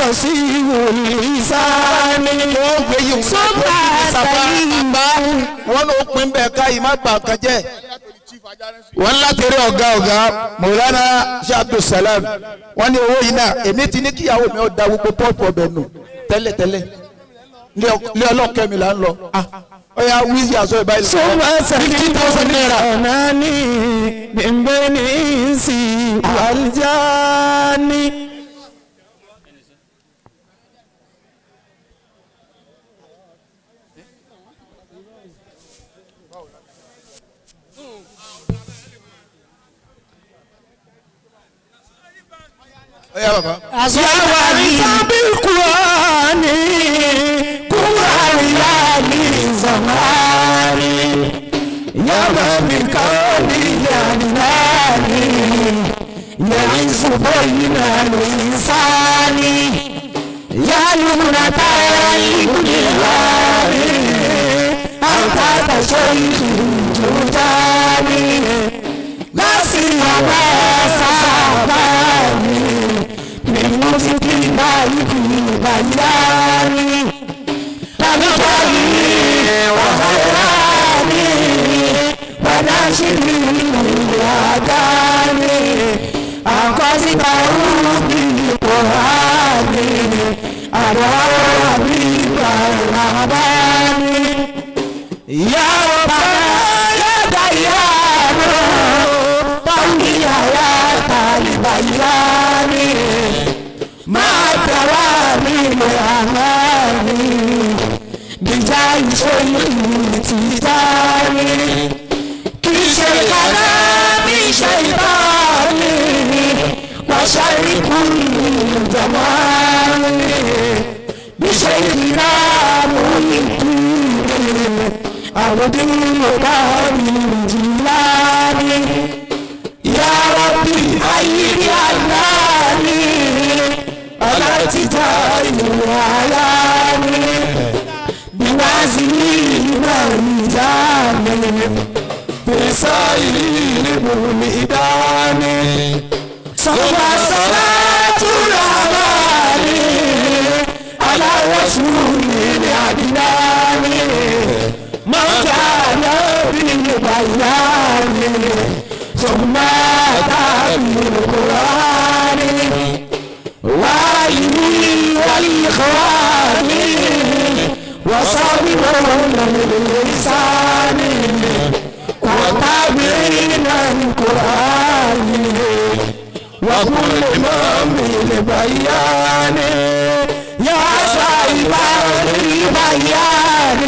فصيح اللسان Wọ́n gbé yìí wọ́n ثم سليم wọ́n ló pín bẹ́ẹ̀ ká yìí má bà kan jẹ́. Wọ́n láti rí ọ̀gá ọ̀gá Mọ̀lánà Sheikh Abdulsalam wọ́n ní owó yìí náà èmi ti ní kíyàwó mi ó da gbogbo pọ́ọ̀pù ọbẹ̀ nù tẹ́lẹ̀tẹ́lẹ̀ lé ọlọ́kẹ́ mi là ń lọ. Ó yá wíìsì àṣọ ìbáyìí lọ. ثم 50,000 naira. سليم من بين الإنس والجان Ó yá bàbá. يا وارث بالقرآن قرآن زماني يا من بقولي جناني يعز بين الإنسان يا لمنة لكل أنت شيخ جوداني لا سيما ساباني من موسيقى بياني تنطلي وخيراني وناشري الأغاني أنقذ بالقرآن أرى بالرهبان يا ربنا يا ديان طولي يا طالب بياني ما تراني الأماني بجاي شيخ تجاني كل شيطان بشيطاني وشر كل جمال بشيخنا مهيدين عبد القادر الجيلاني يا ربي أيدي عناني على تجاري العياني بوازني مرجاني في سائر بلداني صلى صلاة الرحمن على رسول العدنان ما كان بالبيان ثم بالقرآن وآله والإخوان وصابرون باللسان وتابعين القرآن وكل إمام بالبيان يا صاحب البيان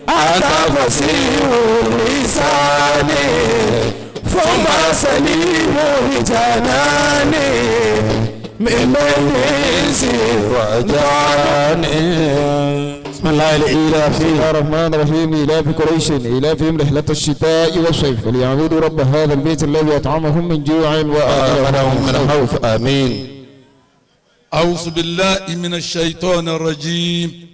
أنت فصيح اللسان ثم سليم الجنان من الإنس وجاني. بسم الله الإله الرحمن الرحيم. إلاف قريش إلافهم رحلة الشتاء والصيف فليعبدوا رب هذا البيت الذي أطعمهم من جوع وآمنهم من خوف. آمين. أعوذ بالله من الشيطان الرجيم.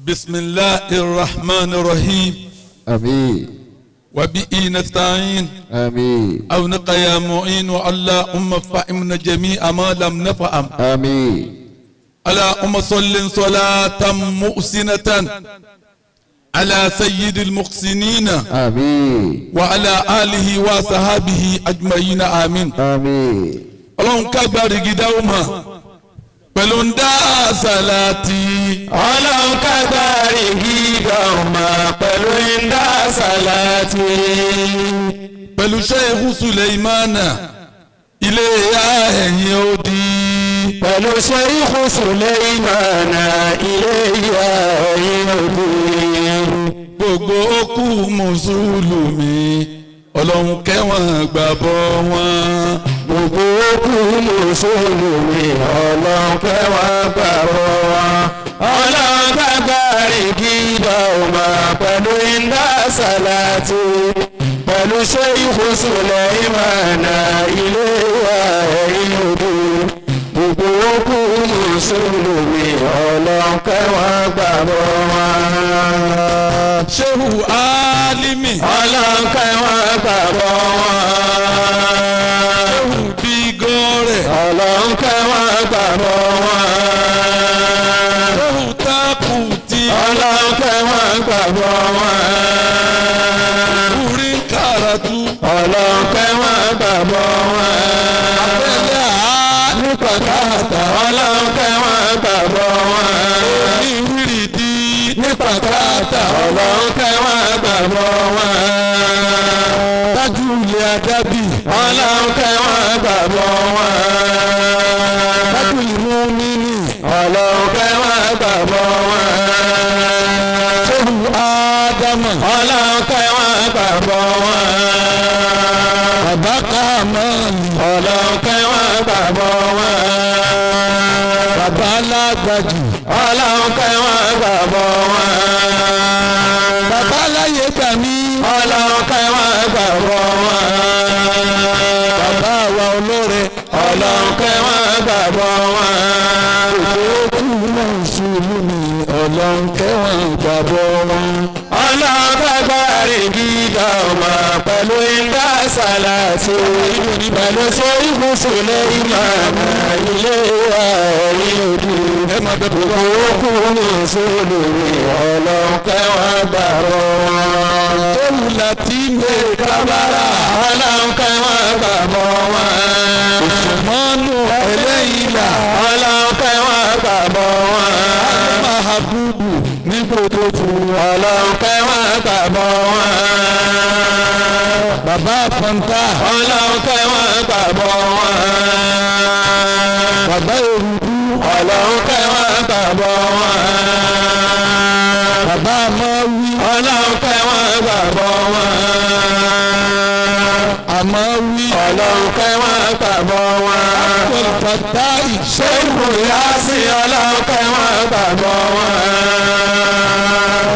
بسم الله الرحمن الرحيم. آمين. وبه نستعين. آمين. أونك يا معين اللهم فهمنا جميع ما لم نفهم. آمين. اللهم صل صلاة محسنة على سيد المحسنين. آمين. وعلى آله وصحبه أجمعين. آمين. آمين. Ọlọ́run ká gbàrígidá ó mọ̀ pẹ̀lú ń dá sàlátì. Ọlọ́run ká gbàrígidá ó mọ̀ pẹ̀lú ń dá sàlátì. Pẹ̀lú Sheikh Suleimana ilé ẹ̀yìn odi. Pẹ̀lú Sheikh Suleimana ilé ẹ̀yìn odi. Gbogbo okú mùsùlùmí Ọlọ́run kẹ́wọ̀n gbàbọ̀ wọn. Gbogbo okú mùsùlùmí Ọlọ́run kẹ́wọ̀n gbàbọ̀ wọn. Ọlọ́run gbàgbàrígidá ó mọ̀ pẹ̀lú ń dá sàlátì. Pẹ̀lú Sheikh Suleimana ilé ẹ̀yìn odi. Gbogbo okú mùsùlùmí Ọlọ́run kẹ́wọ̀n gbàbọ̀ wọn. Shehu Alimi. Ọlọ́run kẹ́wọ̀n gbàbọ̀ wọn. Shehu Bigo. gbàgbọ́ wọn. Abẹ́lẹ́ àá Nípa káàtà ọlọ́run kẹwọn gbàgbọ́ wọn. oníwìrìdì Nípa káàtà ọlọ́run kẹwọn gbàgbọ́ wọn. tájú ilé adábì Ọlọ́run kẹwọn gbàgbọ́ wọn. tájú ìmú mímì Ọlọ́run kẹwọn gbàgbọ́ wọn. sóhù ádámà Ọlọ́run kẹwọn gbàgbọ́ wọn. bàbá kàmáàlì Ọlọ́run kẹwọn gbàgbọ́ wọn. bàbá alágbàjì Ọlọ́run kẹwọn gbàgbọ́ wọn. bàbá aláyé gbàmí Ọlọ́run kẹwọn gbàgbọ́ wọn. bàbá wa olóore Ọlọ́run kẹwọn gbàgbọ́ wọn. òkú mùsùlùmí ọlọ́run kẹwọn gbàgbọ́ wọn. Ọlọ́run kágbárí gíga ọmọ pẹ̀lú ìdá sàlàtì pẹ̀lú sẹ́yìnbó sílẹ̀ ìmọ̀ọ́nà ilé wa ẹ̀rí òdu. Ẹ máa bẹ pẹ̀lú Òkú mùsùlùmí ọlọ́run kẹwọn gbàgbọ́ wọn. tóun láti lè kábàrà Ọlọ́run kẹwọn gbàgbọ́ wọn. mọ́nù ẹlẹ́yìnlá Ọlọ́run kẹwọn gbàgbọ́ wọn. mahabubu ní gbogbo fún Ọlọ́run kẹwọn gbàgbọ́ wọn. bàbá fanta Ọlọ́run kẹwọn gbàgbọ́ wọn. bàbá eruku Ọlọ́run kẹwọn gbàgbọ́ wọn. bàbá amawi Ọlọ́run kẹwọn gbàgbọ́ wọn. amawi Ọlọ́run kẹwọn gbàgbọ́ wọn. bàtà Ṣéèkù Yásí ọlọ́run kẹwọn gbàgbọ́ wọn.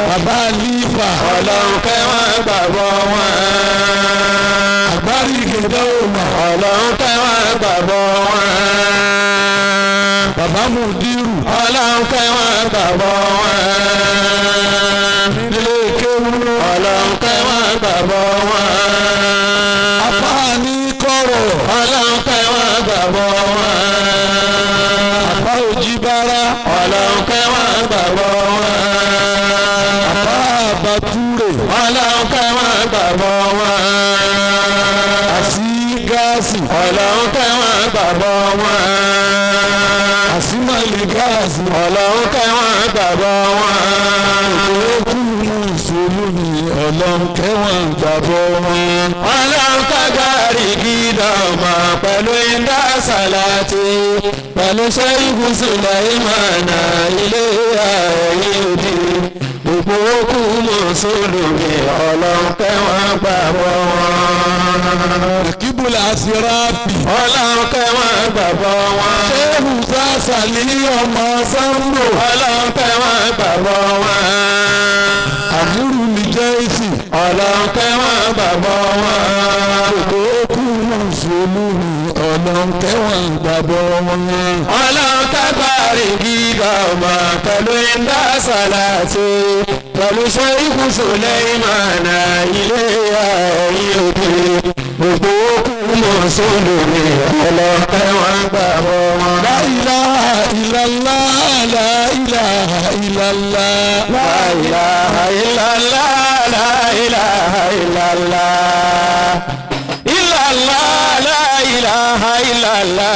bàbá lífà Ọlọ́run kẹwọn gbàgbọ́ wọn. àgbárí gèdè òmà Ọlọ́run kẹwọn gbàgbọ́ wọn. bàbá mudiru Ọlọ́run kẹwọn gbàgbọ́ wọn. nílé kéwú Ọlọ́run kẹwọn gbàgbọ́ wọn. afáàní kọ̀rọ̀ Ọlọ́run kẹwọn gbàgbọ́ wọn. àbá òjìbára Ọlọ́run kẹwọn gbàgbọ́ wọn. àbá àbátúrè Ọlọ́run kẹwọn gbàgbọ́ wọn. àsí gáàsì Ọlọ́run kẹwọn gbàgbọ́ wọn. àsímàlì gáàsì Ọlọ́run kẹwọn gbàgbọ́ wọn. òkú mùsùlùmí ọlọ́run kẹwọn gbàgbọ́ wọn. Ọlọ́run kágbárí gídọ̀ mọ̀ pẹ̀lú ìdá sàlátì pẹ̀lú sẹ́yìnkù sílẹ̀ ìmọ̀nà ilé ayé òdì gbogbo òkú mùsùlùmí ọlọ́run kẹwọn gbàgbọ́ wọn. Kíbùlà síráàpì Ọlọ́run kẹwọn gbàgbọ́ wọn. ṣéhù sàṣàlì ọmọ sambo Ọlọ́run kẹwọn gbàgbọ́ wọn. àbúrò mi jẹ́sì Ọlọ́run kẹwọn gbàgbọ́ wọn. òkú mùsùlùmí ọlọ́run kẹwọn gbàgbọ́ wọn. Ọlọ́run kágbárí gíga ọmọ pẹ̀lú ìdá sàlátì pẹ̀lú sẹ́yìnkù Sùlẹ́ìmánà ilé ayé òde gbogbo òkú mùsùlùmí ọlọ́run kẹwọn gbàgbọ́ wọn. La ilaha illallah, la ilaha illallah. La ilaha illallah, la ilaha illallah. Illallah, la ilaha illallah.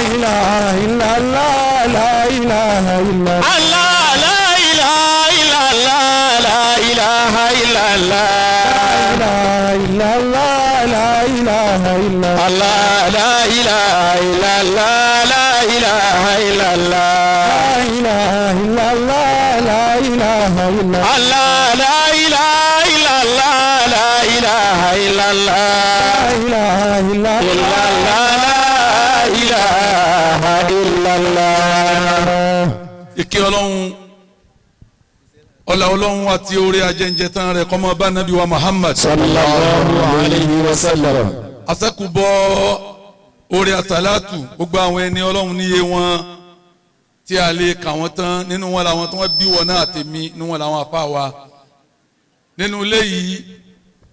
ilaha illallah, la ilaha illallah. Allah, la ilaha illallah, la ilaha illallah. La ilaha illallah, la ilaha illallah. Allah, la ilaha illallah, la ilaha illallah. La ilaha illallah, la ilaha illallah. Allah, la ilaha illallah, la ilaha illallah. La ilaha illallah. Illallah, la ilaha illallah. Ìkẹ́ ọlọ́run ọlá ọlọ́run àti orí ajẹ́njẹ́ tán rẹ̀ kó máa bá nàbí wa Muhammad. Sallallahu alayhi wa sallam. Asẹ́kùbọ̀ orí àsálàtù gbogbo àwọn ẹni ọlọ́run níye wọn tí a lè kà wọ́n tán nínú wọn làwọn tí wọ́n bí wọn náà àtẹ̀mí nínú wọn làwọn àfa wa nínú ilé yìí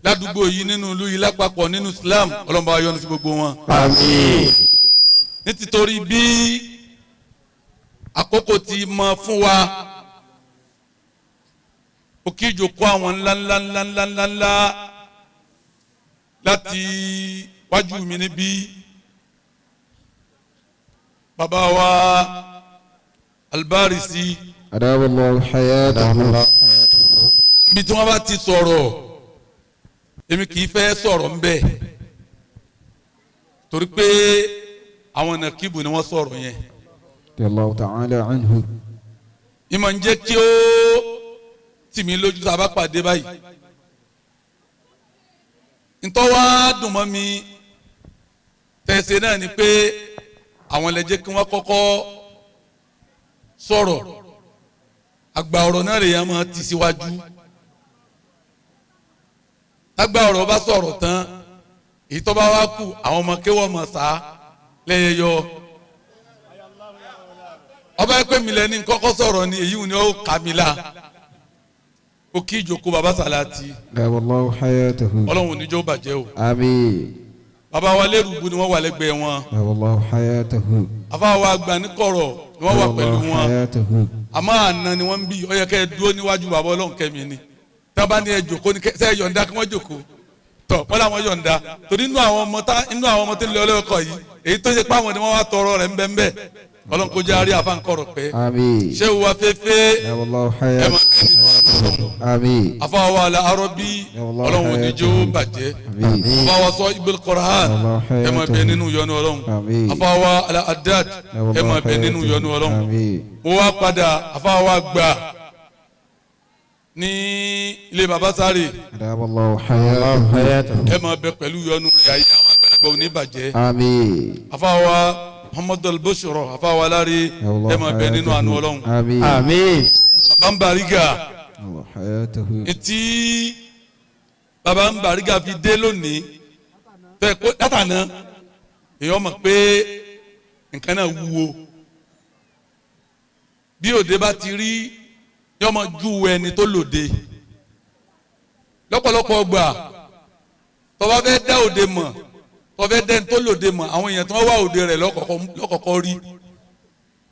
ládùúgbò yìí nínú ìlú yìí lápapọ̀ nínú Islam ọlọ́run bá wa yọ́nú sí gbogbo wọn. Àmín. Ní títorí bí àkókò ti mọ fún wa ó kí ìjókòó àwọn ńlá ńlá ńlá ńlá ńlá ńlá láti Wájú mi níbí bàbá wa Albarisi. Adamallahu hayatahu. Ibi tí wọ́n bá ti sọ̀rọ̀ èmi kì í fẹ́ sọ̀rọ̀ ń bẹ̀ torí pé àwọn nàkíbù ni wọ́n sọ̀rọ̀ yẹn. Allahu ta'ala anhu. Ìmọ̀ ń jẹ́ kí ó tì mí lójú tá a bá pàdé báyìí. Ntọ́ wá dùn mọ́ mi tẹ̀sẹ̀ náà ni pé àwọn lè jẹ́ kí wọ́n kọ́kọ́ sọ̀rọ̀. Àgbà ọ̀rọ̀ náà lè yàn máa tì síwájú. Àgbà ọ̀rọ̀ bá sọ̀rọ̀ tán èyí tó bá wá kù àwọn ọmọ kéwọ́ mọ̀ sá lẹ́yẹ yọ. Ọba ẹgbẹ́ mi lẹ́ni kọ́kọ́ sọ̀rọ̀ ni èyí ni ó kà mí la. Ó kí ìjókòó baba Sàlátì. Wallahu hayatahu. Ọlọ́run oníjó bàjẹ́ o. Àmín. Baba wa lérúgbó ni wọ́n wà lẹ́gbẹ̀ẹ́ wọn. Wallahu hayatahu. Àfa wa àgbà ní kọ̀rọ̀ ni wọ́n wà pẹ̀lú wọn. Hayatahu. Àmọ́ àná ni wọ́n ń bí ó yẹ kẹ́ ẹ dúró níwájú bàbá Ọlọ́run kẹ́mi ni. Tí wọ́n bá ní ẹ jòkó ní kẹ́ ẹ yọ̀ǹda kí wọ́n jòkó. Tọ̀ wọ́n làwọn yọ̀ǹda torí inú àwọn ọmọ tá inú àwọn ọmọ tó ń lé ọlọ́kọ̀ yìí èyí tó ṣe páwọn ni wọ́n wá tọrọ rẹ̀ ńbẹ́ńbẹ́. Ọlọ́run kó jẹ́ àárí àfa ńkọ̀rọ̀ pé. Àmín. Ṣé wa fẹ́fẹ́ ẹ máa bẹ nínú àánú Ọlọ́run. Àmín. Àfa wa la arọ́bí Ọlọ́run ò ní jẹ́ ó bàjẹ́. Àmín. Àfa wa sọ Ibn Qur'an ẹ máa bẹ nínú yọ́nú Ọlọ́run. Àmín. Àfa wa ala Haddad ẹ máa bẹ nínú yọ́nú Ọlọ́run. Àmín. Mo wá padà àfa wa gbà ní ilé baba sáré. Wallahu hayatahu. Ẹ máa bẹ pẹ̀lú yọ́nú rẹ̀ ayé àwọn àgbàlagbà ò ní bàjẹ́. Àmín. Àfa wa Muhammadu al-Bushra àfa wa lárí ẹ máa bẹ nínú àánú Ọlọ́run. Àmín. Àmín. Baba ń Bariga Wallahu hayatahu. etí baba ń Bariga fi dé lónìí tẹ kó látàná èèyàn mọ̀ pé nǹkan náà wúwo bí òde bá ti rí yọmọ ju ẹni tó lòde lọ́pọ̀lọpọ̀ gbà tó bá fẹ́ dá òde mọ̀ tó fẹ́ dẹ́ni tó lòde mọ̀ àwọn èèyàn tó wá òde rẹ̀ lọ́kọ̀ọ̀kọ̀ rí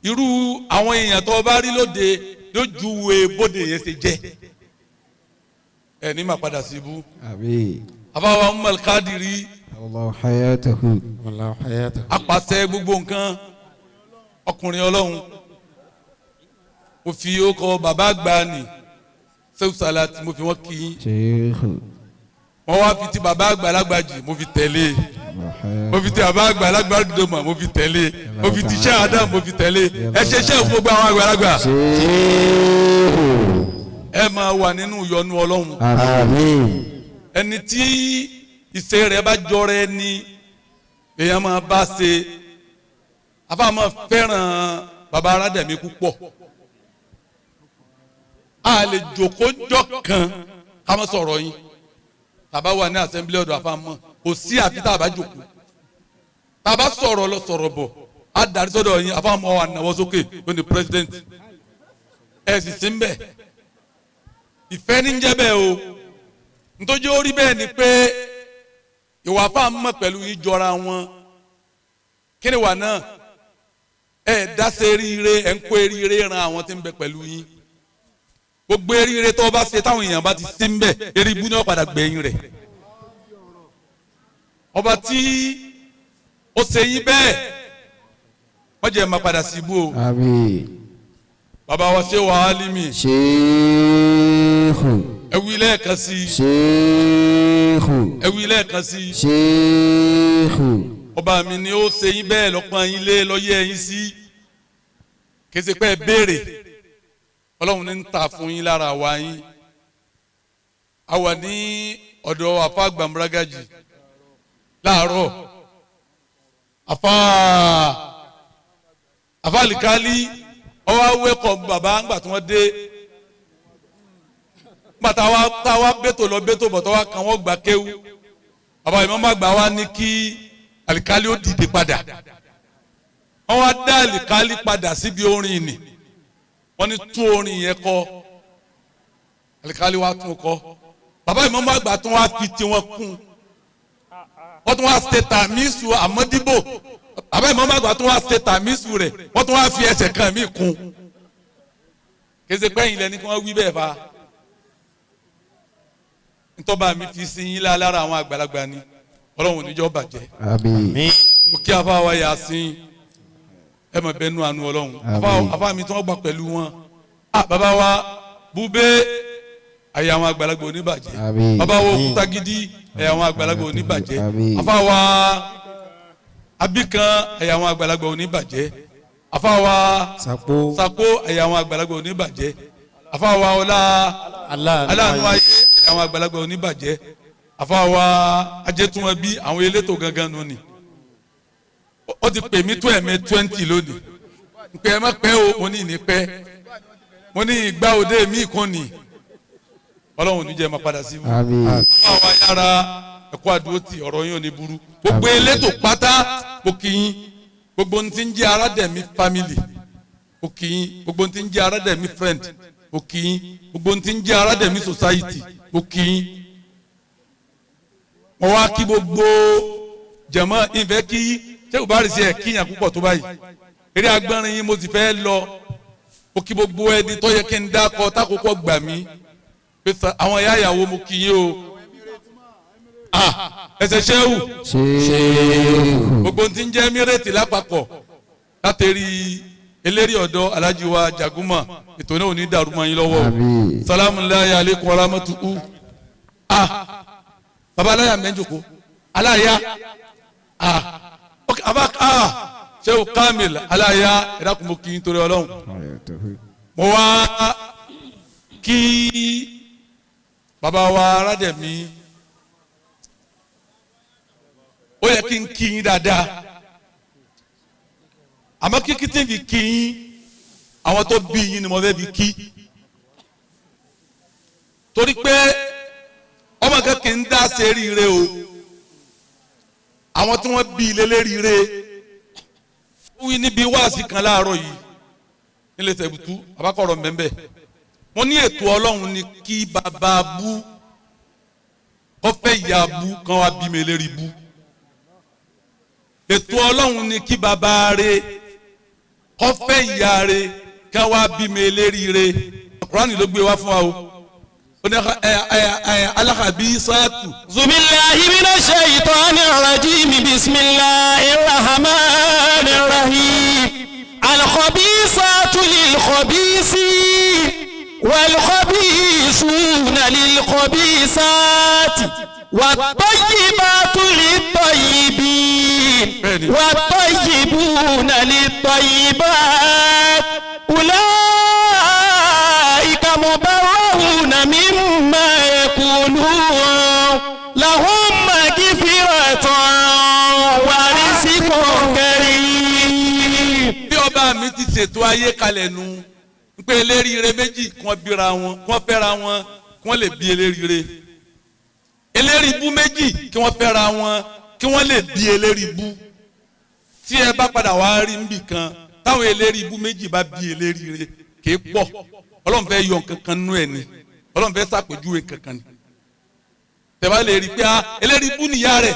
irú àwọn èèyàn tó bá rí lóde ló júwe bóde yẹn ṣe jẹ́ ẹ ní ma padà sí ibú. Àmín. Àfáwa Umm Kadiri. Wallahu hayatahu. Wallahu hayatahu. Apàṣẹ gbogbo nǹkan ọkùnrin Ọlọ́run mo fi orúkọ bàbá àgbà ni Sehu Salati mo fi wọ́n kí yín. Sheikh. Wọ́n wá fi ti bàbá àgbà alágbàjì mo fi tẹ̀lé. Mo fi ti bàbá àgbà alágbàdùnmọ̀ mo fi tẹ̀lé. Mo fi ti Sheikh Adam mo fi tẹ̀lé. Ẹ ṣe ṣe fún gbogbo àwọn àgbàlagbà. Ẹ máa wà nínú ìyọ́nú Ọlọ́run. Àmín. Ẹni tí ìṣe rẹ̀ bá jọra ẹni èèyàn máa bá ṣe. Àfa máa fẹ́ràn bàbá aládẹ̀mí púpọ̀. A lè jòkó jọ kan ká má sọ̀rọ̀ yín. Tàbá wà ní assembly ọ̀dọ̀ àfa mọ̀ kò sí àfi tá a bá jòkó. Tàbá sọ̀rọ̀ lọ sọ̀rọ̀ bọ̀ á darí sọ́dọ̀ yín àfa mọ̀ wà náwó sókè ló ní president. Ẹ sì sí ń bẹ̀. Ìfẹ́ ní ń jẹ́ bẹ́ẹ̀ o. Nítorí ó rí bẹ́ẹ̀ ni pé ìwà àfa mọ̀ pẹ̀lú yín jọra wọn. Kí ni wà náà? Ẹ dáṣe eríire ẹ ń kó eríire ran àwọn tí ń bẹ pẹ̀lú yín. Gbogbo eríire tó o bá ṣe táwọn èèyàn bá ti sí ń bẹ eré ibú ni wọ́n padà gbẹ̀yìn rẹ̀. Ọba tí ó ṣe yín bẹ́ẹ̀ wọ́n jẹ́ máa padà sí ibú o. Àmín. Bàbá wa ṣe wàhálì mi. Sheikh. Ẹ wí lẹ́ẹ̀kan sí i. Sheikh. Ẹ wí lẹ́ẹ̀kan sí i. Sheikh. Ọba mi ni ó ṣe yín bẹ́ẹ̀ lọ́pọ̀ yín lé lọ́yẹ̀ yín sí. Kèsì pé ẹ béèrè. Ọlọ́run ní ń ta fún yín lára wa yín. A wà ní ọ̀dọ̀ àfa gbàmúrágàjì láàárọ̀. Àfa àfa àlìkálí ọwọ́ awẹ́kọ̀ bàbá ńgbà tí wọ́n dé. Ńgbà táwa bẹ́tò lọ bẹ́tò bọ̀ tọ́wá kan wọ́n gbà kéwú. Bàbá ìmọ̀ọ́mọ́ àgbà wa ní kí àlìkálí ó dìde padà. Wọ́n wá dá àlìkálí padà síbi orin ìnì. Wọ́n ní tún orin yẹn kọ. Àlìkálí wa tún kọ. Bàbá ìmọ̀ọ́mọ́ àgbà tún wá fi tiwọn kún. Wọ́n tún wá ṣe tàmísù àmọ́díbò. Bàbá ìmọ̀ọ́mọ́ àgbà tún wá ṣe tàmísù rẹ̀. Wọ́n tún wá fi ẹsẹ̀ kan mí kún. Kése pẹ́yìn lẹ́ni kí wọ́n wí bẹ́ẹ̀ fa. Ntọ́ba mi fi sí yín lára àwọn àgbàlagbà ni. Ọlọ́run níjọ́ bàjẹ́. Àmín. Mo kí afa wa Yasin, ẹ mọ̀ bẹ́ẹ̀ nu àánú Ọlọ́run. Afa mi tí wọ́n gbà pẹ̀lú wọn. Bàbá wa Bube, àyà àwọn àgbàlagbà oníbàjẹ́. Bàbá wa Òkútagídí, àyà àwọn àgbàlagbà oníbàjẹ́. Afa wa Abikan, àyà àwọn àgbàlagbà oníbàjẹ́. Afa wa Sako, àyà àwọn àgbàlagbà oníbàjẹ́. Afa wa Ọlá Aláàánú ayé, àyà àwọn àgbàlagbà oníbàjẹ́. Afa wa Ajétúnwẹ̀bí, àwọn elétò gangan nù ni. Ó ti pè mí tó ẹ̀mẹ́ 20 lónìí. Npẹ́ ẹ má pẹ́ o, mo ní ìní pẹ́. Mo ní ìgbà òde mi kan ní. Ọlọ́run ní jẹ́ máa padà sí mi. Afa wa yára ẹ̀kọ́ àdúró ti ọ̀rọ̀ yín ò ní burú. Gbogbo elétò pátá mo kí yín. Gbogbo ohun tí ń jẹ́ Aládẹ̀mí family mo kí yín. Gbogbo ohun tí ń jẹ́ Aládẹ̀mí friend mo kí yín. Gbogbo ohun tí ń jẹ́ Aládẹ̀mí society mo kí yín. Mo wá kí gbogbo jẹ̀mọ́ ìfẹ́ kí ṣé kò bá rí sí ẹ̀ kíyàn púpọ̀ tó báyìí. Eré agbọ́nrin yín mo sì fẹ́ lọ. Mo kí gbogbo ẹni tó yẹ kí n dákọ tákòókò gbà mí. Àwọn ìyá ìyàwó mo kí yín o. Ẹsẹ̀ ṣẹ́wù. Gbogbo tí ń jẹ́ mírètì lápapọ̀ látẹ̀rí eléré ọ̀dọ́ Alhaji wa Jaguma, ètò náà ò ní dàrú mọ́ yín lọ́wọ́. Salamu alayhi aleykum wa rahmatuhu. Baba aláya mẹ́jọkọ aláya ok aba Shehu Kamil aláya ẹ̀dá kò mọ kí n torí Ọlọ́run. Mo wá kí baba wa Aládẹ̀mí, ó yẹ kí n kí yín dáadáa, àmọ́ kíkí tí n fi kí yín àwọn tó bí yín ni mo fẹ́ fi kí, torí pé ọmọ kan kì í dá ṣe ríire o. Àwọn tí wọ́n bí ilé léríire ó wí níbi wáàsí kan láàárọ̀ yìí nílé tẹ̀bùtú abákọ̀rọ̀ mbẹ́mbẹ́. Mo ní ètò Ọlọ́run ni kí bàbá bú kọ́fẹ́ ìyá bú kan wá bí mi lérí bú. Ètò Ọlọ́run ni kí bàbá re kọ́fẹ́ ìyá re kan wá bí mi lérí re. Kúránì ló gbé wá fún wa o. Alakabi saatu. Zubillahi minash shaitani rajim. Bismillahir rahmanir rahim. Al-khabisatu lil-khabisin wal-khabisuna lil-khabisati wat-tayyibatu lit-tayyibin wat-tayyibuna lit-tayyibat ulaika mubarra'una mimma yaqulun lahum maghfiratun wa rizqun karim. Bí ọba mi ti ṣètò ayé kalẹ̀ nu pé eléríire méjì kí wọ́n bíra wọn, kí wọ́n fẹ́ra wọn, kí wọ́n lè bí eléríire. Eléríbú méjì kí wọ́n fẹ́ra wọn, kí wọ́n lè bí eléríbú. Tí ẹ bá padà wá rí níbì kan táwọn eléríbú méjì bá bí eléríire kì í pọ̀. Ọlọ́run fẹ́ yọ nǹkan nú ẹ̀ ni, Ọlọ́run fẹ́ ṣàpèjúwe nǹkan ni. Tẹ̀wá lè rí pé eléríbú nìyá rẹ̀,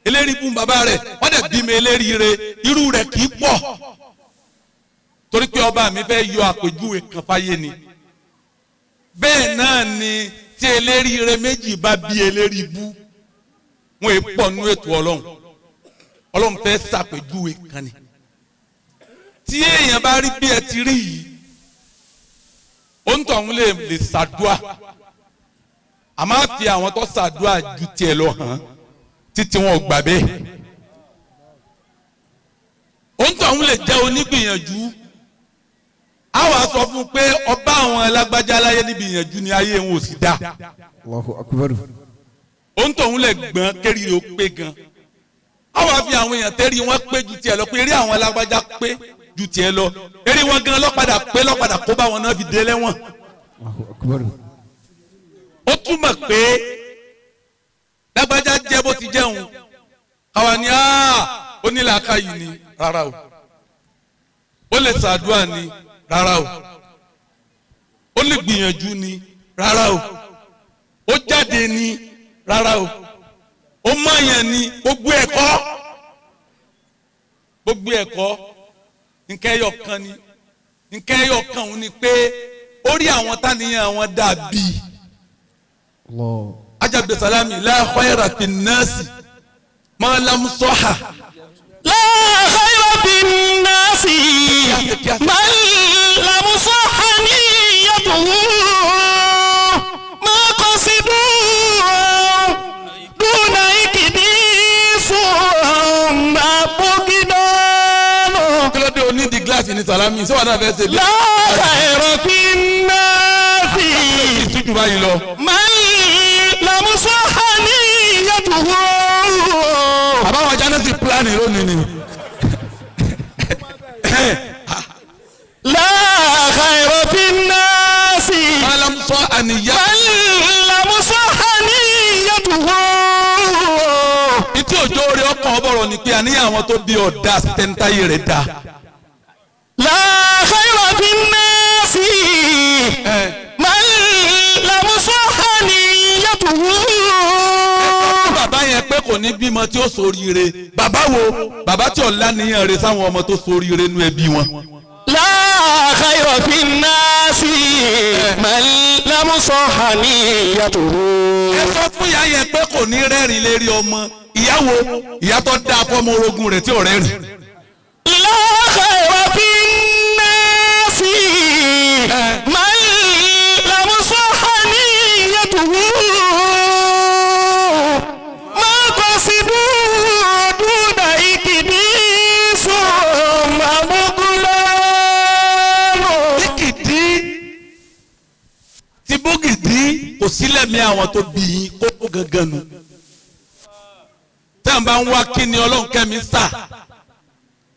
eléríbú bàbá rẹ̀, wọ́n dẹ̀ bí mi eléríire, irú rẹ̀ kì í pọ̀. Torí pé ọba mi fẹ́ yọ àpèjúwe kan fáyé ni. Bẹ́ẹ̀ náà ni tí eléríire méjì bá bí eléríbú, wọn è pọ̀ nú ètò Ọlọ́run. Ọlọ́run fẹ́ ṣàpèjúwe kan ni. Tí èèyàn bá rí bí ẹ ti rí yìí, òǹtọ̀hún lè ṣàdúà, àmọ́ àfi àwọn tó ṣàdúà ju tiẹ̀ lọ hàn títí wọn ò gbà bẹ́ẹ̀. Òǹtọ̀hún lè jẹ́ onígbìyànjú, a wá sọ fún un pé ọba àwọn alágbájá láyé níbi ìyànjú ni ayé wọn ò sì dá. Allahu akbar. Òǹtọ̀hún lè gbọ́n kéré o pé gan. A wá fi àwọn èèyàn tẹ́rí wọn pé ju tiẹ̀ lọ pé eré àwọn alágbájá pé ju tiẹ̀ lọ, eré wọn gan lọ́padà pé lọ́padà kó bá wọn náà fi dé lẹ́wọ̀n. Allahu akbar. Ó túmọ̀ pé lágbájá jẹ́ bó ti jẹun, àwa ni ó ní làákàyè ni, rárá o. Ó lè ṣàdúrà ni, rárá o. Ó lè gbìyànjú ni, rárá o. Ó jáde ni, rárá o. Ó mọ̀yàn ni, gbogbo ẹ̀kọ́. Gbogbo ẹ̀kọ́ nǹkan ẹyọ kan ni. Nǹkan ẹyọ kan òun ni pé ó rí àwọn táníyàn wọn dàbí. Ajabde salami la khayra fi nasi Máa lam sọ́hà. La khayra fin nasi man lam sọ́hà niyyatuhu ma qasidu duna ikidi summa bugidanu. Kí ló dé o ní di gíláàsì ní Sàlámì? Ṣé wàá náà fẹ́ ṣe bí? La khayra fin nasi Ìtújú báyìí lọ. man lam sọ́hà niyyatuhu. Bàbá wa jáde sí pílánì lónìí ni. La khayra fin nasi Máa lam sọ àníyá. man lam sọ́hà niyyatuhu. Ìtí òjò orí ọkàn ọbọ̀rọ̀ ni pé àníyàn àwọn tó bí ọ̀dà tẹ́ńtáyé rẹ̀ dá. La khayra fin nasi man lam sọ́hà niyyatuhu. Bàbá yẹn pé kò ní bímọ tí ó ṣoríire. Bàbá wo? Bàbá tí ọ̀la níyàn rẹ̀ sáwọn ọmọ tó ṣoríire nú ẹbí wọn. La khayra fin nasi man lam sọ́hà niyyatuhu. Ẹ sọ fún ìyá yẹn pé kò ní rẹ́rìn lérí ọmọ. Ìyá wo? Ìyá tó dáa fọ́mọ orogún rẹ̀ tí ò rẹ́rìn. La khayra fin nasi man lam sọ́hà niyyatuhu. Ma qasidu duna ikidi summa bugulanu. Bíkìdí tí bógìdí kò sílẹ̀ mi àwọn tó bí yín kókó gangan nu. Tẹ́ ń bá ń wá kí ni Ọlọ́run kẹ́mi sà,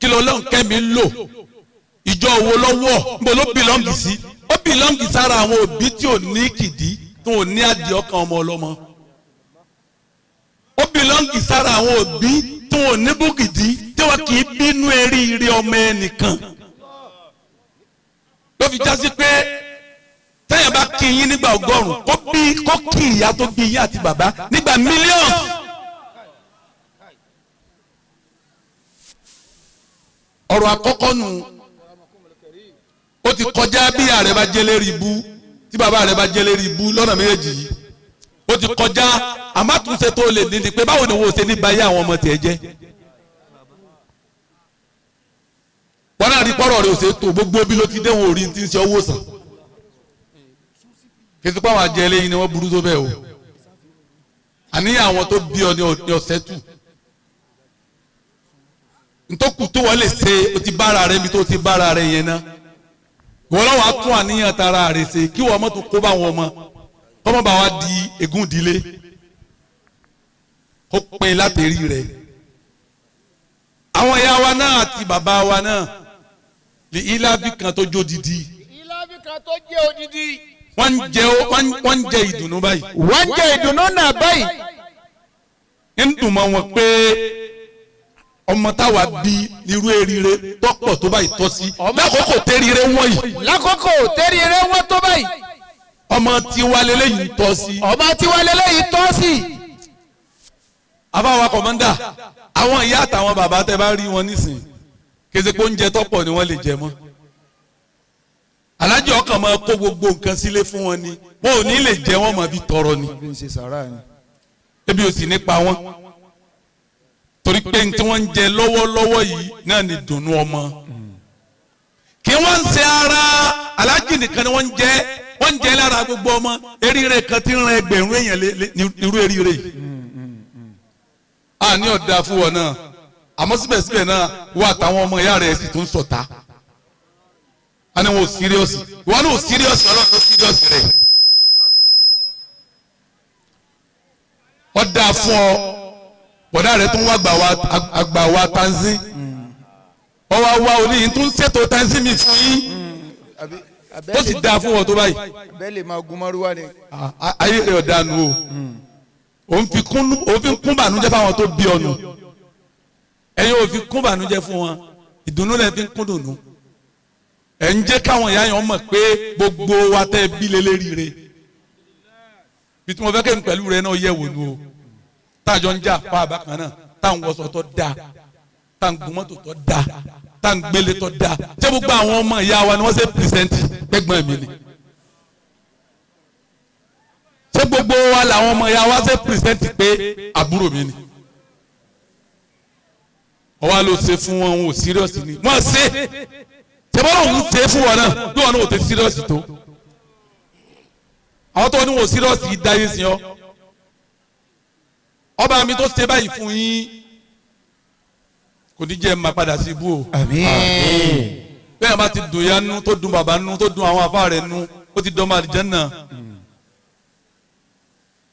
kí ni Ọlọ́run kẹ́mi lò, ìjọ wo lọ́wọ́, níbo ló bìlọ́ǹgì sí? Ó bìlọ́ǹgì sára àwọn òbí tí ò ní kìdí, tó ò ní adìẹ ọkàn ọmọ ọlọ́mọ. Ó bìlọ́ǹgì sára àwọn òbí tó ò ní bógìdí, tí wọn kì í bínú eré ire ọmọ ẹnìkan. Ló fi jásí pé tẹ́yìn bá kí yín nígbà 100 kó bí kó kí ìyá tó bí yín àti bàbá nígbà mílíọ̀nù. Ọ̀rọ̀ àkọ́kọ́ nù ó ti kọjá bí ìyá rẹ̀ bá jẹ́ lérí ibú tí bàbá rẹ̀ bá jẹ́ lérí ibú lọ́nà méjèèjì yìí ó ti kọjá. Àmọ́ àtúnṣe tó lè ní ni pé báwo ni wo ṣe ní bayé àwọn ọmọ tiẹ̀ jẹ́. Wọ́n náà rí pọ́rọ̀ rẹ̀ ò ṣe tó gbogbo bí ló ti dé wọn ò rí ti ń ṣe owó sàn. Kí n tó pa àwọn àjẹ eléyìí ni wọ́n burú tó bẹ́ẹ̀ o. Àníyàn àwọn tó bí ọ ní ọ̀sẹ̀ tù. Ntọ́kù tó wọ́n lè ṣe o ti bára rẹ mi tó ti bára rẹ yẹn náà. Wọ́n lọ́wọ́ á tún àníyàn tara rẹ̀ ṣe kí wọ́n mọ́tò kó bá wọn ọmọ kọ́mọ́ bá wa di ègún ìdílé kó pin látẹ̀rí rẹ̀. Àwọn ìyá wa náà àti bàbá wa náà lè ilábì kan tó jó didi. Ìlàbí kan tó jẹ́ odidi. Wọ́n ń jẹ ìdùnnú báyìí. Wọ́n ń jẹ ìdùnnú náà báyìí. Ń dùn mọ́ wọn pé ọmọ táwa bí irú erire tọ́pọ̀ tó báyìí tọ́ sí lákòókò tẹ́rire wọ́n yìí. Lákòókò tẹ́rire wọ́n tó báyìí. Ọmọ tiwa lélẹ́yìí ń tọ́ sí. Ọmọ tiwa lélẹ́yìí tọ́ sí. Àbáwa kọ̀mọ́ndà àwọn ìyá àtàwọn bàbá tẹ bá rí wọn nísìnyí kése pé oúnjẹ tọ́pọ̀ ni wọ́n lè jẹ mọ́. Alájọ ọkàn máa kó gbogbo nǹkan sílé fún wọn ni wọn ò ní lè jẹ wọn máa fi tọrọ ni. Ebi ò sì ní pa wọn. Torí pé tí wọ́n ń jẹ lọ́wọ́lọ́wọ́ yìí náà ni dùnnú ọmọ. Kí wọ́n ń ṣe ara alájì nìkan ni wọ́n ń jẹ wọ́n ń jẹ lára gbogbo ọmọ eríire kan ti ń ran ẹgbẹ̀rún èèyàn irú eríire yìí. A ní ọ̀dà fún wọn náà àmọ́ síbẹ̀síbẹ̀ náà wọ́n àtàwọn ọmọ ìyá rẹ̀ sì tún sọ̀tá. A ní wọn ò síríọ̀sì wọn ní ò síríọ̀sì Ọlọ́run ló síríọ̀sì rẹ̀. Ọ̀dà fún ọ bọ̀dá rẹ̀ tún wá àgbà wa tanzí ọwọ́ wa oníyìn tún ṣètò tanzí mi fún yín ó sì dáa fún wọn tó báyìí. Bẹ́ẹ̀ lè máa gun mọ́rúwá ni. Ayé rẹ̀ ọ̀dà nù o òun fi kún bànújẹ́ fáwọn tó bí ọ nù ẹ̀yin ò fi kún bànújẹ́ fún wọn ìdùnnú lẹ́ fi ń kún dùnnú ẹ̀ ń jẹ́ káwọn ìyá yẹn mọ̀ pé gbogbo wa tẹ́ bí lélẹ́rìíre bí tí mo fẹ́ kẹ́mi pẹ̀lú rẹ náà yẹ̀ wò nù o táàjọ ń jà fa àbákan náà tá ń wọṣọ tó dáa tá ń gun mọ́tò tó dáa tá ń gbélé tó dáa ṣé gbogbo àwọn ọmọ ìyá wa ni wọ́n ṣe pìrìsẹ́ǹtì gbẹ́gbọ́n mi ni ṣé gbogbo wa làwọn ọmọ ìyá wa ṣe pìrìsẹ́ǹtì pé àbúrò mi ni Ọwọ́ ló ṣe fún wọn ò sírọ́ọ̀sì ni wọ́n ṣe ṣe bọ́lá òun ṣe fún wọn náà bí wọn náà ò tẹ sírọ́ọ̀sì tó. Àwọn tó ní wọn ò sírọ́ọ̀sì yìí dáyé sí ọ. Ọba mi tó ṣe báyìí fún yín kò ní jẹ́ máa padà sí ibú o. Àmín. Bẹ́ẹ̀ bá ti dùn ya nú tó dùn bàbá nú tó dùn àwọn afá rẹ̀ nú ó ti dọ́mọ àlìjánnà.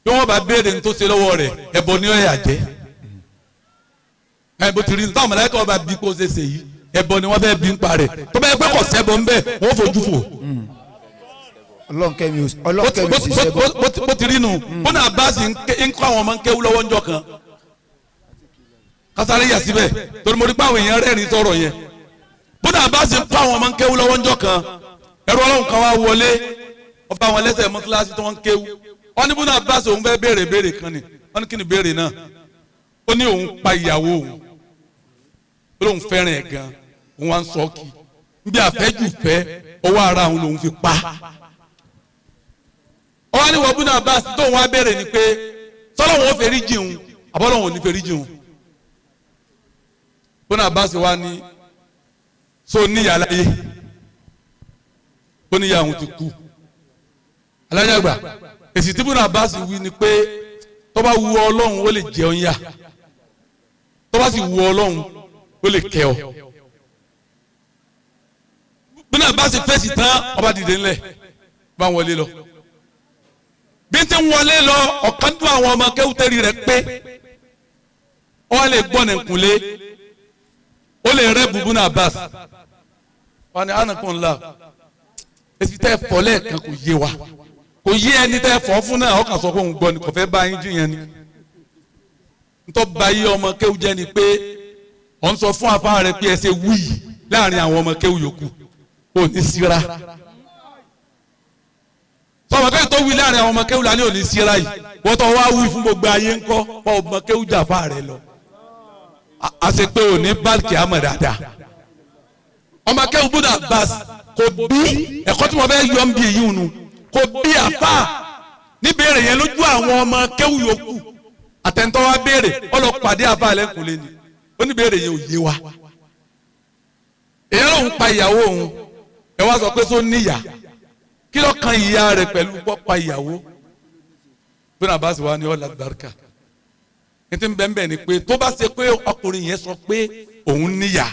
Bí wọ́n bá béèrè ní tó ṣe lọ́wọ́ rẹ̀ ẹ̀bọ ni ó yà jẹ́. Ẹ bó ti rí táwọn mọ̀lẹ́kọ̀ ọba bí kò ṣe ṣe yìí ẹ̀bọ ni wọ́n fẹ́ bí ń pa rẹ̀ tó bá yẹ pé kò sẹ́bọ ń bẹ̀ wọ́n fojú fò. Ọlọ́nkẹ́mi ò sì sẹ́bọ. Bó ti rí nu bó náà bá sì ń kọ́ àwọn ọmọ ń kéwú lọ́wọ́ ńjọ́ kan kásáré yà síbẹ̀ torí mo rí pé àwọn èèyàn rẹ́rìn sọ̀rọ̀ yẹn. Bó náà bá sì ń kọ́ àwọn ọmọ ń kéwú lọ́wọ́ ńjọ́ kan ẹrú Ọlọ́run kan wá wọlé ọba àwọn ẹlẹ́sẹ̀ mọ́sálásí tí wọ́n ń kéwú. Wọ́n ní bó náà bá sì òun fẹ́ béèrè béèrè kan ni. Wọ́n ní kí ni béèrè náà? Ó ní òun pa ìyàwó òun, ó lóun fẹ́ràn ẹ̀ gan, òun wá ń sọ kí nbí àfẹ́jù fẹ́ ọwọ́ ara òun lòun fi pa. Ọwọ́ ní wọ́n bó náà bá sì tóun wá béèrè ni pé sọ́lọ́wọ́n ó fẹ́rí jìun àbọ́lọ́wọ́n ò ní fẹ́rí jìun. Bó náà bá sì wá ní so níyà láyé, ó níyà òun ti kú. Alájàgbà èsì tí bó náà bá sì wí ni pé tó bá wu Ọlọ́run ó lè jẹun yá, tó bá sì wu Ọlọ́run ó lè kẹ́ ọ. Bó náà bá sì fèsì tán ọba dìde ńlẹ̀ bá wọlé lọ. Bí n ti ń wọlé lọ ọ̀kan dún àwọn ọmọ kẹ́wùtẹ́rì rẹ̀ pé ó lè gbọ́n nìkúnlé ó lè rẹ́ bùbú náà bá wọn ni ànàkùn ńlá èsì tẹ́ fọ́ lẹ́ẹ̀kan kò yé wa, kò yé ẹni tẹ́ fọ́ fún náà ọkàn sọ pé òun gbọ́ ni kò fẹ́ bá yín jiyàn ni. Ntọ́ ba yé ọmọ kéwú jẹ́ ni pé ọ̀ ń sọ fún afá rẹ pé ẹ ṣe wúyì láàrin àwọn ọmọ kéwú yòókù ò ní síra. Sọmọ kéwú tó wí láàrin àwọn ọmọ kéwú la ní ò ní síra yìí, wọ́n tọ́ wá wí fún gbogbo ayé ńkọ́ ọmọ kéwú jà fá rẹ lọ. A ṣe pé ò ní báàkì àmọ̀ dáadáa. Ọmọ kéwú búdà bas kò bí ẹ̀kọ́ tí mo fẹ́ yọ ń bí èyí nu kò bí àfà níbèrè yẹn lójú àwọn ọmọ kéwú yòókù. Àtẹ̀ntọ́ wa béèrè ọlọ́pàdé àfà lẹ́kùnlé ni ó ní béèrè yẹn ò yé wa. Èyàn lòun pa ìyàwó òun, ẹ wá sọ pé só níyà, kí ló kan ìyá rẹ̀ pẹ̀lú pọ́pa ìyàwó? Bí náà bá sì wá ní ọ̀là gbàrúkà ní ti ń bẹ́ẹ̀ bẹ́ẹ̀ ni pé tó bá ṣe pé ọkùnrin yẹn sọ pé òun níyà,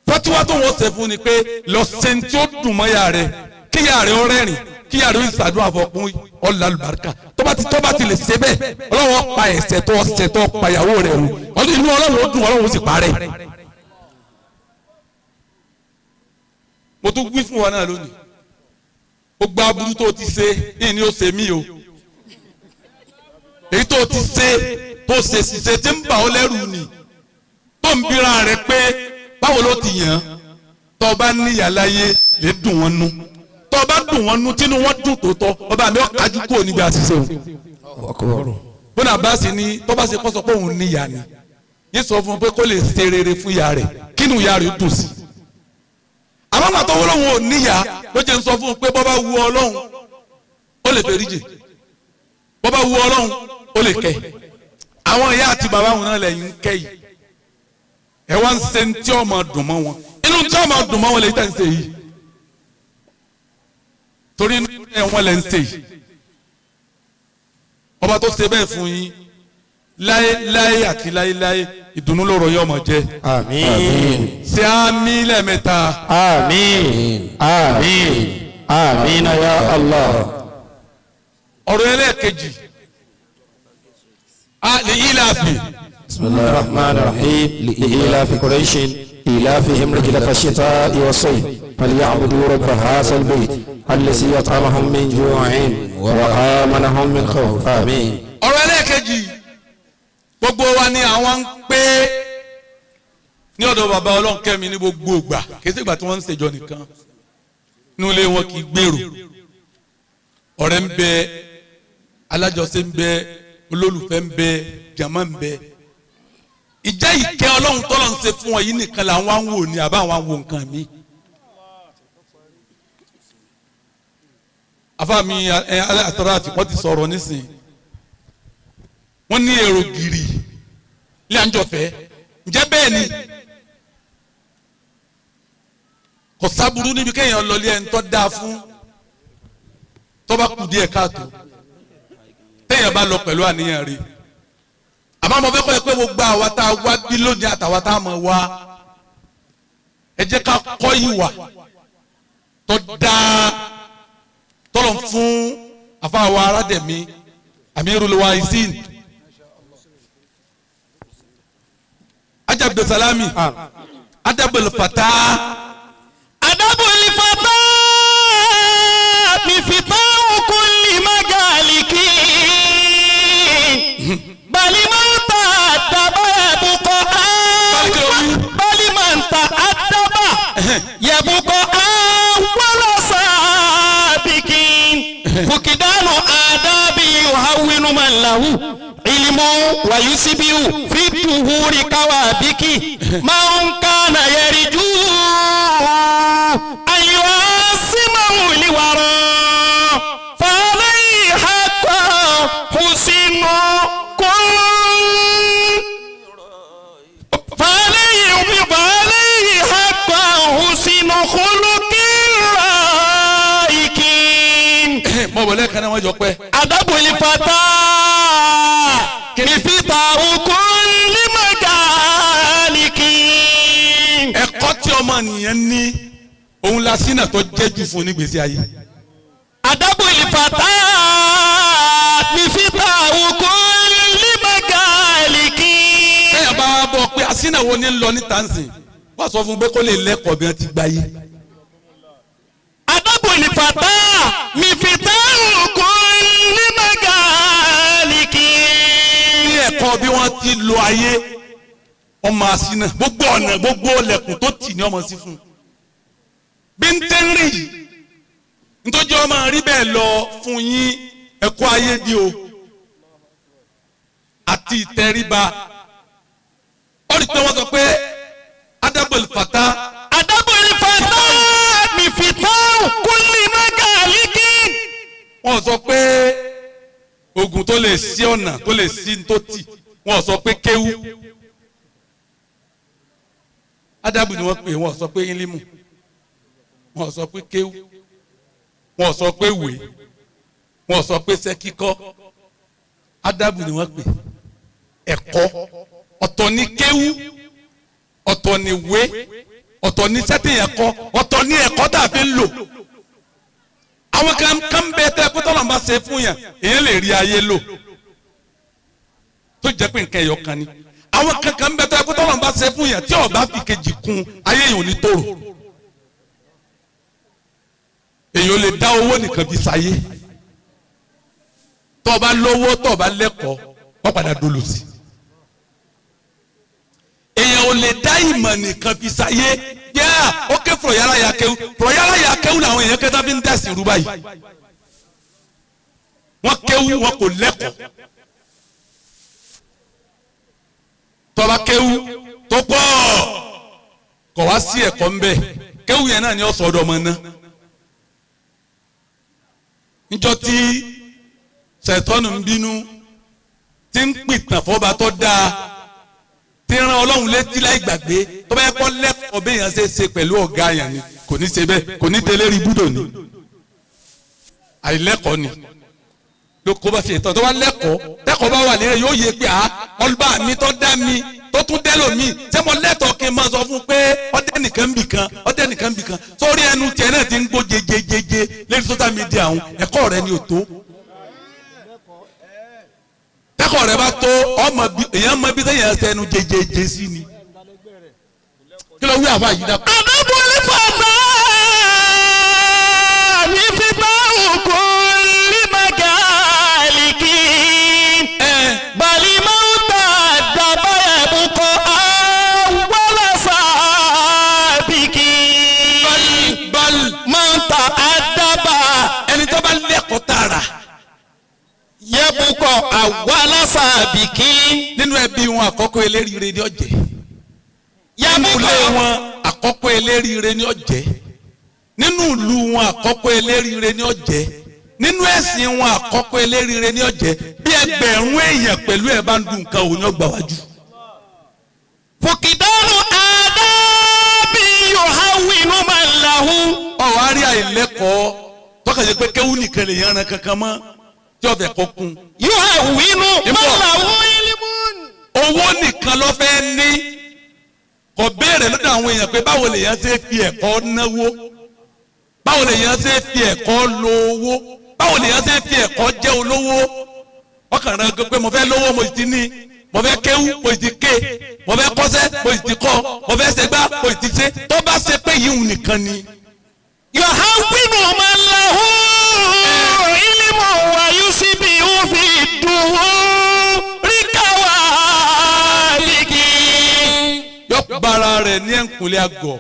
fọtíwá tó wọ́n ṣe fún ni pé lọ ṣe ní tí ó dùn mọ́ ìyá rẹ̀, kí ìyá rẹ̀ ó rẹ́rìn, kí ìyá rẹ̀ ó ṣàdúrà fọkún ọ̀là àlùbáríkà. Tó bá ti lè ṣe bẹ́ẹ̀ Ọlọ́run pa ẹ̀ṣẹ̀ tó ṣẹ̀ tó pa ìyàwó rẹ̀ rù, inú Ọlọ́run ó dùn, Ọlọ́run ó sì parẹ́. Mo tún wí fún wa náà lónìí, gbogbo aburú tó ti ṣe yìí ni ó ṣe mí o. Èyí tó ti ṣe tó ṣe ṣiṣẹ́ tí ń bà ọ́ lẹ́rù ni, tó ń bíra rẹ̀ pé báwo ló ti yàn án. Tó bá níyà láyé lè dùn wọ́n nú, tó bá dùn wọ́n nú tínú wọ́n dùn tó tọ́ ọba mi ọ̀kájú kúrò níbi àṣìṣe o. Bọ́nà bá sì ní tó bá ṣe kọ́ sọ pé òun níyà ni, yín sọ fún un pé kó lè ṣe rere fún ìyá rẹ̀ kínú ìyá rẹ̀ dùn sí. Àmọ́ màtọ́ wọ́n lòun ò níyà ló jẹ́ ń sọ fún un pé bọ́ bá wu Ọlọ́run ó lè fẹ́ríjì, bọ́ bá wu Ọlọ́run ó lè kẹ́. Àwọn ìyá àti bàbá wọn náà lẹ́yìn ń kẹ́ yìí, ẹ wá ń ṣe tí ọmọ dùn mọ́ wọn, inú tí ọmọ dùn mọ́ wọn lè tẹ̀ ń ṣe yìí, torí inú ẹ̀ wọ́n lè ń ṣe yìí. Ọba tó ṣe bẹ́ẹ̀ fún yín láéláé àti láéláé ìdùnnú lọ́rọ̀ yóò máa jẹ́. Àmín. Ṣé àmín lẹ́ẹ̀mẹ́ta? Àmín. Àmín. Àmín ya Allah. Ọ̀rọ̀ ẹlẹ́ẹ̀kejì a lè yí láàfin. Bismillahir Rahmanir Rahim. Li-ilafi Qurayshin إيلافهم رحلة الشتاء والصيف فليعبدوا رب هذا البيت الذي أطعمهم من جوع وآمنهم من خوف. آمين. Ọ̀rọ̀ ẹlẹ́ẹ̀kejì gbogbo wa ni àwọn ń pé ní ọ̀dọ̀ bàbá Ọlọ́nkẹ́mi ní gbogbo ìgbà, kì í ṣe ìgbà tí wọ́n ń ṣèjọ nìkan, inú ilé wọn kì í gbèrò. Ọ̀rẹ́ ń bẹ, alájọṣe ń bẹ, olólùfẹ́ ń bẹ, jàmá ń bẹ. Ìjẹ́ ìkẹ́ Ọlọ́run tọ́lọ́ ń ṣe fún ọ yìí nìkan làwọn á ń wò ní àbá àwọn á ń wo nǹkan mi. Afáàmì àtàràtì wọ́n ti sọ̀rọ̀ nísìnyí, wọ́n ní èrò gírì ní àjọfẹ́ Ǹjẹ́ bẹ́ẹ̀ ni kò sábúrú níbi kéèyàn lọlé ẹni tó dáa fún tó bá kù díẹ̀ káàtó téèyàn bá lọ pẹ̀lú àníyàn rí. Àmọ́ mo fẹ́ kọ́ ẹ pé gbogbo àwa tá a wá bí lónìí àtàwa tá a mọ̀ wá, ẹ jẹ́ ká kọ́ ìwà tó dáa tọ́lọ̀ fún àfáàwọ̀ aládẹ̀mí Amirul Waisin Ajá Abdulsalami Adabul Fata. Adabul Fata mifitahu kulli magaliki bali man ta'addaba yabqa bali man ta'addaba yabqa awwala sabiqin fukidanu adabi yuhawwinu man lahu ilmu wa yusibiu fi tuhuri kawabiki man kana yarju an yuasimahu liwara falayhi hatta husinu kull falayhi hatta husinu khuluqi raikin. Mo wọlé kan náà wọ́n jọ pẹ́. Adabul Fata mifitahu kulli magaliki. Ẹ̀kọ́ tí ọmọ nìyẹn ní òun la sínà tó jẹ́ jù fún nígbèsí ayé. Adabul Fata mifitahu kulli magaliki. Ẹ̀yà bá bọ̀ pé asínà wo ni ń lọ ní tansin wọ́n sọ fún un pé kó lè lẹ́kọ̀ọ́ bí wọ́n ti gbáyé. Adabul Fata mifitahu kulli magaliki. Ní ẹ̀kọ́ bí wọ́n ti lo ayé ọmọ asínà gbogbo ọ̀nà gbogbo ọlẹ̀kùn tó tì ní ọmọ sí fún un. Bí ń tẹ́ ń rí yìí nítorí ọmọ rí bẹ́ẹ̀ lọ fún yín ẹ̀kọ́ ayé di o àti ìtẹríba. Ó rí pé wọ́n sọ pé Adabul Fata. Adabul Fata mifitahu kulli magaliki. Wọ́n sọ pé oògùn tó lè sí ọ̀nà tó lè sí tó tì, wọ́n sọ pé kéwú. Adabu ni wọ́n pè, wọ́n sọ pé ilimu, wọ́n sọ pé kéwú, wọ́n sọ pé wèé, wọ́n sọ pé sẹ́kíkọ́. Adabu ni wọ́n pè. Ẹ̀kọ́ ọ̀tọ̀ ni kéwú, ọ̀tọ̀ ni wé, ọ̀tọ̀ ni sẹ́tìyàn kọ́, ọ̀tọ̀ ni ẹ̀kọ́ tá a fi ń lò. Àwọn kan bẹ tẹ kó tọ́lọ̀ ń bá ṣe fún yàn èyàn lè rí ayé lò tó jẹ́ pé nǹkan ẹ̀yọ̀ kan ni. Àwọn kan bẹ tẹ kó tọ́lọ̀ ń bá ṣe fún yàn tí ó bá fi kejì kún ayé yìí ò ní tòrò. Èyàn lè dá owó nìkan fi ṣayé. Tó o bá lówó tó o bá lẹ́kọ̀ọ́ wọ́n padà dolo sí. Èyàn ò lè dá ìmọ̀ nìkan fi ṣayé. Yeah, ok, fúrọ̀yàrá yà kéwú fúrọ̀yàrá yà kéwú làwọn èèyàn kẹta fi ń dẹ̀sìn rú báyìí. Wọ́n kéwú wọn kò lẹ́kọ̀ọ́. Tọ́ba kéwú tó pọ̀ kọ̀ wá sí ẹ̀kọ́ ńbẹ kéwú yẹn náà ni ó sọ ọdọ ọmọ náà. Níjọ́ tí ṣẹ̀tọ́nù ń bínú tí ń pìtàn fọba tó dáa tí rán Ọlọ́run létí láì gbàgbé tó bá yẹ kọ́ lẹ́kọ̀ọ́ bẹ́ẹ̀ yẹn ṣe ṣe pẹ̀lú ọ̀gá yẹn ni kò ní ṣe bẹ́ẹ̀ kò ní tẹ́lẹ̀ rí búdò ni. Àìlẹ́kọ̀ọ́ ni ló kó bá ṣe tán. Tó bá lẹ́kọ̀ọ́ tẹ́kọ̀ọ́ bá wà lérè yóò yẹ pé ọlọ́ba mi tó dá mi tó tún dẹ́lò mi ṣé mo lẹ́tọ̀ọ́ kí n máa sọ fún un pé ọdẹ nìkan bì kan ọdẹ nìkan bì kan sórí ẹnu tiẹ̀ náà ti ń gbó jejejeje lórí social media àwọn ẹ̀kọ́ rẹ ni ò tó. Tẹ́kọ̀ọ́ rẹ bá tó ọmọ èèyàn mọ bí sẹ́yìn ẹsẹ̀ ẹnu jejeje sí ni. Kí ló wí àfa yìí dá. Adabul Fata mifitahu kulli magaliki bali man ta'addaba yabqa awwala sabiqin. Bal man ta'addaba ẹni tó bá lẹ́kọ̀ọ́ tààrà yabqa awwala sabiqin. Nínú ẹbí wọn àkọ́kọ́ eléríire ni ó jẹ́. Nínú ilé wọn àkọ́kọ́ eléríire ni ó jẹ́. Nínú ìlú wọn àkọ́kọ́ eléríire ni ó jẹ́. Nínú ẹ̀sìn wọn àkọ́kọ́ eléríire ni ó jẹ́. Bí ẹgbẹ̀rún èèyàn pẹ̀lú ẹ̀ bá ń dun nǹkan òun ni ó gbà wájú. Fukidanu Ọkàn ṣe pé kéwú nìkan lè yanran kankan mọ́ tí ọ̀fẹ́ kọ́ kún. Yuhawwinu man lahu ilmun. Owó nìkan ló fẹ́ ní. Kò béèrè lọ́dọ̀ àwọn èèyàn pé báwo lèèyàn ṣe fi ẹ̀kọ́ náwó, báwo lèèyàn ṣe fi ẹ̀kọ́ lo owó, báwo lèèyàn ṣe fi ẹ̀kọ́ jẹ́ olówó. Ọkàn rẹ̀ pé mo fẹ́ lówó mo ti ní, mo fẹ́ kéwú mo ti ké, mo fẹ́ kọ́ṣẹ́ mo ti kọ́, mo fẹ́ ṣẹgbá mo ti ṣe. Tó bá ṣe pé yìí nìkan ni. Yuhawwinu man lahu ilmun wa yusbihu fi duhuri kawaliki. Yóò bára rẹ̀ ní ẹ̀ǹkùnlé àgọ̀,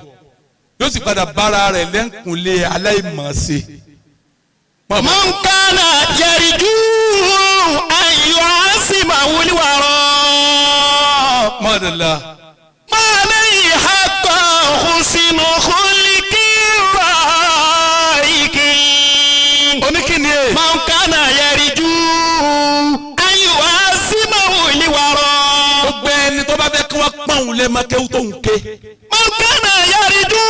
yóò sì padà bára rẹ̀ lẹ́ǹkùnlé aláìmọ̀ọ́sẹ̀. Man kana yarju an yu'assimahu al-wara. Mọ́dàlá. Ma alayhi hatta husnu khulqi raiki. Oníkìní ẹ̀. Man kana yarju an yu'assimahu al-wara. Gbogbo ẹni tó bá fẹ́ kí wọ́n pọ́n òun lé máa kéwú tó ń ké. Man kana yarju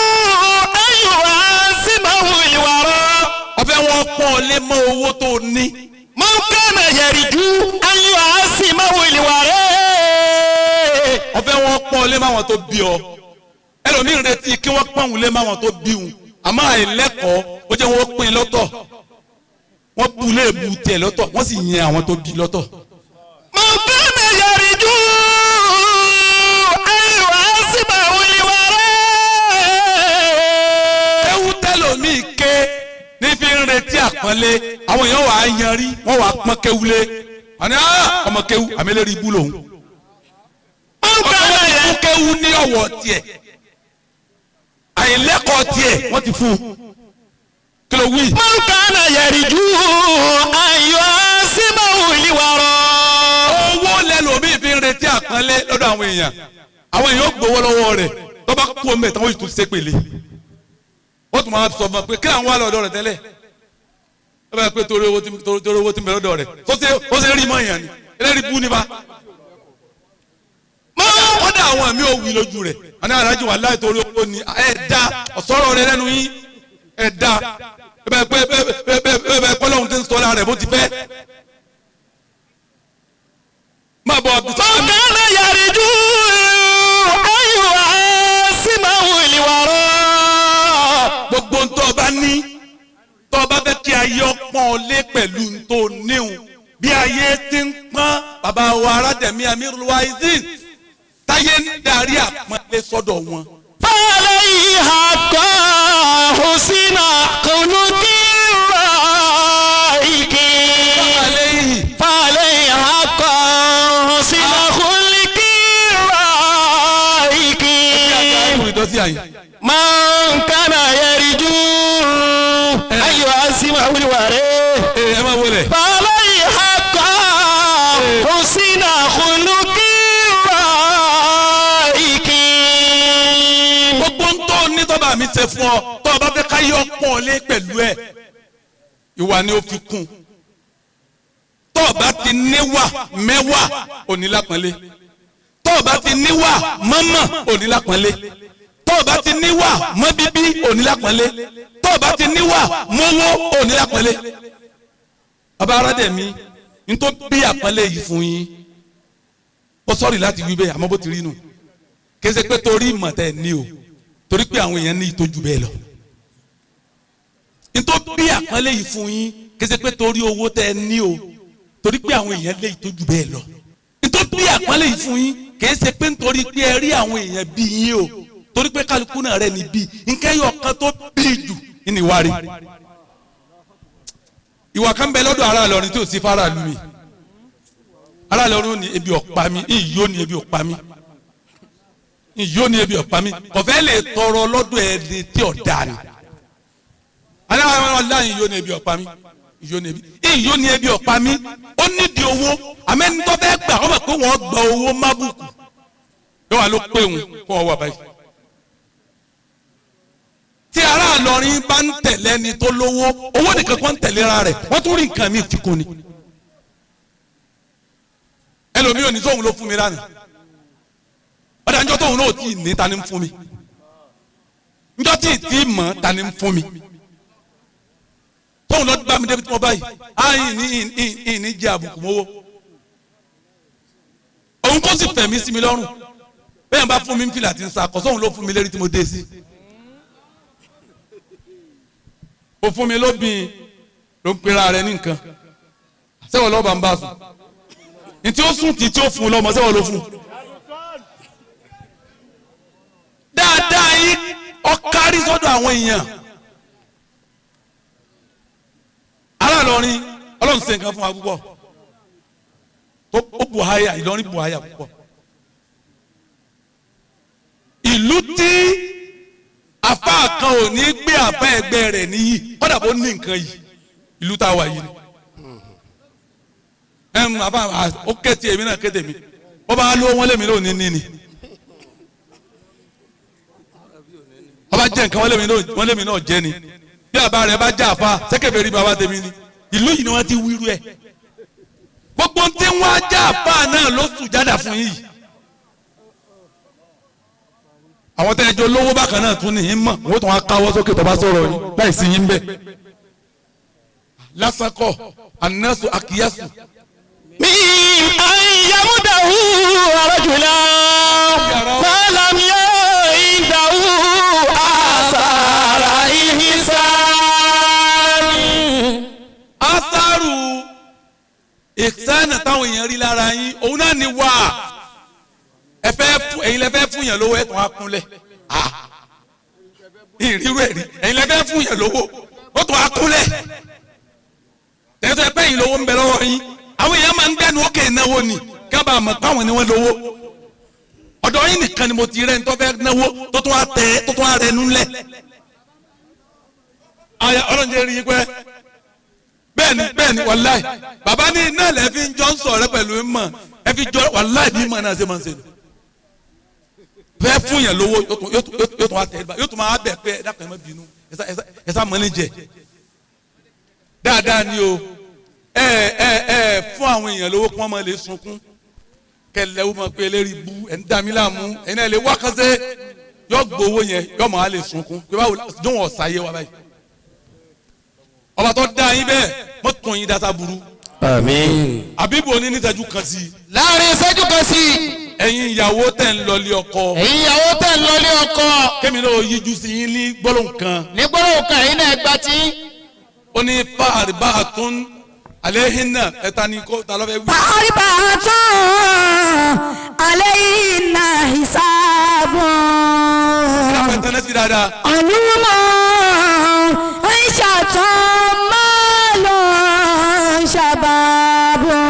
an yu'assimahu al-wara. Ọbẹ̀ wọn pọ́n ọ lé mọ́ owó tó ní. Man kana yarju an yu'assimahu al-wara. Ọbẹ̀ wọn pọ́n ọ lé mọ́ àwọn tó bí ọ. Ẹlòmíì retí kí wọ́n pọ́n òun lé mọ́ àwọn tó bí òun. Àmọ́ àìlẹ́kọ̀ọ́ ó jẹ́ wọ́n pín lọ́tọ̀. Wọ́n bu léèbù tiẹ̀ lọ́tọ̀, wọ́n sì yan àwọn tó bí lọ́tọ̀. Man kana yarju an yu'assimahu al-wara. Ewu tẹlomi ké ní fi ń retí àpọ́nlé, àwọn èèyàn wà á yanrí, wọ́n wà á pọ́n kéwúlé. Àní ọmọ kéwú, àmì eléré ibú lòun. Man kana Ọmọ yarju kéwú ní ọ̀wọ̀ tiẹ̀. Àìlẹ́kọ̀ọ́ tiẹ̀ wọ́n ti fún un. Kí ló wí? Man kana yarju an yu'assimahu al-wara. Owó lẹ́lòmíì fi ń retí àpọ́nlé lọ́dọ̀ àwọn èèyàn. Àwọn èèyàn ó gbowó lọ́wọ́ rẹ̀ tó bá kú omi ẹ̀ tán wọ́n sì tún ṣépèlé. Ó tún máa sọ fún ọ pé kí àwọn wà lọ́dọ̀ rẹ̀ tẹ́lẹ̀. Ó bá yẹ pé torí owó tí ń bẹ lọ́dọ̀ rẹ̀ ó ṣe rí mọ́ èèyàn ni ẹlẹ́rìí bú nípa. Wọ́n dá àwọn ẹ̀mí òwì lójú rẹ̀. Àní àràjù wà láì torí owó ni ẹ̀ dá ọ̀sọ́rọ̀ rẹ̀ lẹ́nu yín ẹ̀ dá bẹ́ẹ̀ pé bẹ́ẹ̀ pọ́lọ́hún ti ń sọ lára rẹ̀ bó ti fẹ́. Má bọ̀ Man kana yarju an yu'assimahu al-wara. Gbogbo ń tọ́ ọba ní tọ́ ọba fẹ́ kí ayé ọpọ́n lé pẹ̀lú ń tó níhun bí ayé ti ń pọ́n bàbá wa aládẹ̀mí Amirul Waizin táyé ń darí àpọ́nlé sọ́dọ̀ wọn. فعليه حقا حسن خلق رائك. فعليه حقا حسن خلق رائك. Man kana yarju an yu'assimahu al-wara. Ẹ máa wọlé. فعليه حقا حسن خلق رائك. Gbogbo ń tó ní tọ́ba mi ṣe fún ọ tọ́ ọ bá fẹ́ ká yọ pọ́n lé pẹ̀lú ẹ̀ ìwà ni ó fi kún. Tọ́ ọ bá ti níwà mẹ́wà òní lápọ́nlé. Tọ́ ọ bá ti níwà mọ́mọ́ òní lápọ́nlé. Tọ́ ọ bá ti níwà mọ́ bíbí òní lápọ́nlé. Tọ́ ọ bá ti níwà mọ́wó òní lápọ́nlé. Bàbá aládẹ̀mí n tó bí àpọ́nlé yìí fún yín ó sọ̀rọ̀ láti wí bẹ́ẹ̀ àmọ́ bó ti rí nù. Kì í ṣe pé torí ìmọ̀ tẹ́ ẹ ní o, torí pé àwọn èèyàn ní ìtọ́jú bẹ́ẹ̀ lọ. N tó bí àpọ́nlé yìí fún yín kì í ṣe pé torí owó tẹ́ ẹ ní o, torí pé àwọn èèyàn lé ìtọ́jú bẹ́ẹ̀ lọ. N tó bí àpọ́nlé yìí fún yín kì í ṣe pé nítorí pé ẹ rí àwọn èèyàn bí yín o, torí pé kálukú náà rẹ̀ ní bí nǹkan ẹyọ kan tó bí jù ní ìwà rí. Ìwà kan bẹ lọ́dọ̀ ará Ìlọrin tí ò sí fara lu mi. Ará Ìlọrin ní ebi ọ̀pá mi, ìyó ní ebi ọ̀pá mi, ìyó ní ebi ọ̀pá mi, kọ̀fẹ́ lè tọrọ lọ́dọ̀ ẹni tí ò dáa ni. Aláwọ̀ aláwọ̀ ìyó ní ebi ọ̀pá mi, ìyó ní ebi, ìyó ní ebi ọ̀pá mi, ó nídìí owó, àmẹ́ni tó fẹ́ gbà wọ́n mọ̀ pé wọ́n gba owó mábùkù. Yóò wá ló pé òun kó wọ́n wà báyìí. Tí ará Ìlọrin bá ń tẹ̀lé ẹni tó lówó, owó nìkan kan ń tẹ̀lé ra rẹ̀, wọ́n tún rí nǹkan mi fi kún ni. Ẹlòmíì ò ní sóhun ló fún mi lánàá. Ọ̀dà ńjọ́ tóun náà tí ì ní ta ni ń fún mi. Ńjọ́ tí ì tí mọ̀ ta ni ń fún mi. Tóun lọ bá mi débi tí mo báyìí áyìn ní ìní jẹ àbùkù mọ́wọ́. Òun kò sì fẹ̀mí sí mi lọ́rùn. Bẹ́ẹ̀ bá fún mi ń fìlà tí ń sa àkọ́sọ́ òun ló fún mi lérí tí mo dé sí. Ó fún mi lóbìn ló ń pera rẹ ní nǹkan. Sẹ́wọ̀n lọ́ọ́ bá ń bá sùn. Ntí ó sùn tí tí ó fún un lọ́mọ sẹ́wọ̀n ló fún un. Dáadáa yín ọkárí sọ́dọ̀ àwọn èèyàn. Ará Ìlọrin Ọlọ́run ṣe nǹkan fún wa púpọ̀. Tó ó bù háyà Ìlọrin bù háyà púpọ̀. Ìlú tí àfáà kan ò ní gbé àfáà ẹgbẹ́ rẹ̀ níyì kódà bó ní nǹkan yìí ìlú tá a wà yìí ni. Àfáà ó kéte èmi náà kéte mi bó bá lówó wọn lèmi lónìí ní ni. Ọba jẹ nǹkan wọn lèmi náà jẹ ni. Bí àbá rẹ bá jẹ àfa sẹkẹfẹ rí bàbá tèmi ni. Ìlú yìí ni wọn ti wíru ẹ. Gbogbo tí wọn á jẹ àfa náà ló sùn jáda fún yìí. Àwọn tẹ́ ẹ jọ lówó bákan náà tún nìyí mọ̀ wọ́n tún wá káwọ́ sókè tó bá sọ̀rọ̀ yín láì sí yín bẹ́ẹ̀. Lásán kọ́ anasu akiyasu. Min an yamudahu rajula ma lam ya'indahu asara ihsan. Asaru ìsánà táwọn èèyàn rí lára yín òun náà ni wà ẹ fẹ́ fún ẹ̀yin lẹ fẹ́ fún yẹn lówó ẹ tún á kúnlẹ̀ ìrírú ẹ̀rí ẹ̀yin lẹ fẹ́ fún yẹn lówó ó tún á kúnlẹ̀ tẹ̀sán ẹ pẹ́ yín lówó ń bẹ lọ́wọ́ yín àwọn èèyàn máa ń gbẹ́nu ókè náwó ni kábàá mọ̀ páwọn ni wọ́n lówó ọ̀dọ̀ yín nìkan ni mo ti rẹ́ ní tó fẹ́ náwó tó tún á tẹ̀ tó tún á rẹ̀ nulẹ̀ àyà ọlọ́run jẹ́ rí i pẹ́ bẹ́ẹ̀ni bẹ́ẹ̀ni wàláì bàbá ní iná lẹ́ fi ń jọ ń sọ̀rọ̀ pẹ̀lú mọ̀ ẹ fi jọ wàláì bí mọ̀ náà ṣe máa ń ṣe ni fẹ́ fún yẹn lówó yóò tún wá tẹ̀ yóò tún máa bẹ̀ pé ẹ dákun ẹ má bínú ẹ sá mọ́ ní jẹ dáadáa ni o ẹ ẹ ẹ fún àwọn èèyàn lówó kí wọ́n máa lè sunkún kẹlẹ́ ó máa pé eléyìí bú ẹ̀ ń dá mi láàmú ẹ̀yin náà lè wá kánṣẹ́ yọ gbowó yẹn yọ máa lè sunkún pé báwo dùn wọ́n sáyé wa báyìí ọba tó dá yín bẹ́ẹ̀ mọ́ tún yín dáta burú. Àmín. Àbíbò ní nítajú kan sí i. Láàrin ìṣẹ́jú kan sí i. Ẹ̀yin ìyàwó tẹ̀ ń lọlé ọkọ. Ẹ̀yin ìyàwó tẹ̀ ń lọlé ọkọ. Kémi náà yíjú sí yín ní gbólóhùn kan. Ní gbólóhùn kan ẹ̀yin náà gba tí. Ó ní fa àrìbá àtún àléhìn náà ẹ̀ta ni kó ta ló fẹ́ wí. Fa àrìbá àtún àléhìn náà ìsáàbùn. Ẹ tẹ́lẹ̀ sí dáadáa. Àlùmọ́ ìṣàtún máa lọ ṣàbàbọ̀.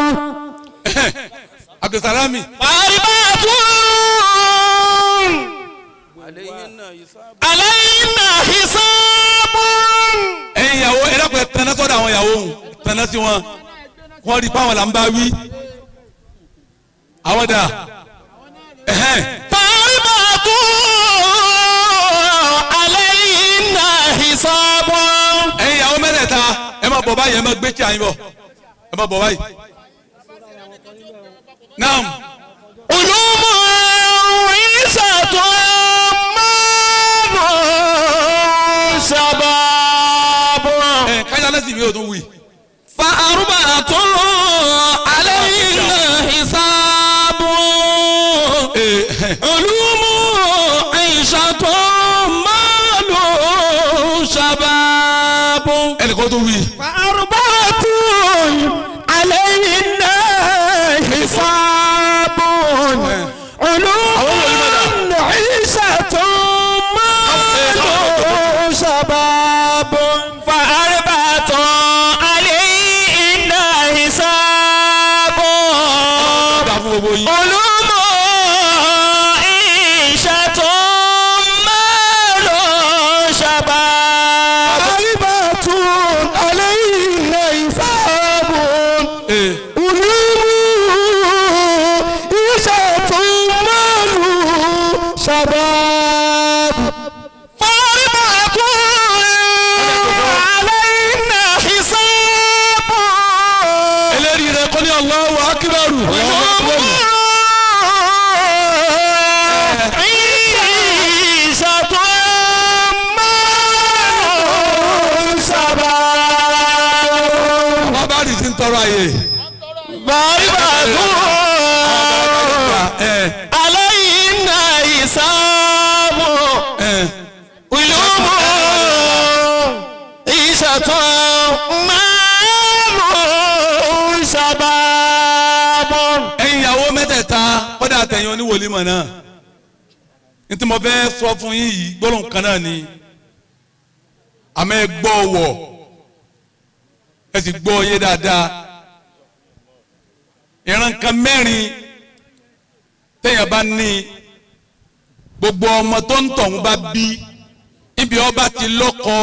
Abdulsalami. Àrìbàtún alayna hisabun. Ẹ̀yin ìyàwó ẹ dákun ẹ tẹná sọ́dọ̀ àwọn ìyàwó òun tẹná sí wọn wọ́n rí báwọn là ń bá wí. Àwọn dà. Àrìbàtún alayna hisabun. Ẹ̀yin ìyàwó mẹ́tẹ̀ẹ̀ta ẹ má bọ̀ báyìí ẹ má gbé tí a yín bọ̀ ẹ má bọ̀ báyìí. Naam. Ulumu ìṣàtún márùn-ún ṣàbàbọ̀. Ẹ kájà lẹ́sìn mi ò tún wí. Fa arba'atun alayna hisabun. Ulumu ìṣàtún márùn-ún ṣàbàbọ̀. Ẹnì kan tó wí. Fa arba'atun alayna hisabun. Ulumun ìṣàtún márùn-ún ṣàbàbọ̀. Fa arba'atun alayna hisabun. Dá fún gbogbo yín. Ulumu ìṣàtún márùn-ún ṣàbàbọ̀. Àrìbàtún alayna عيشة مال شباب. Ẹ̀yin ìyàwó mẹ́tẹ̀ẹ̀ta, kọ́dà àtẹ̀yìn oníwòlímọ̀ náà, ní tí mo fẹ́ sọ fún yín yìí, gbólóhùn kan náà ni, àmọ́ ẹ gbọ́ wọ̀, ẹ sì gbọ́ yé dáadáa. Ìran kan mẹ́rin téèyàn bá ní, gbogbo ọmọ tó ń tọ̀hún bá bí, ibi ọba ti lọ́kọ,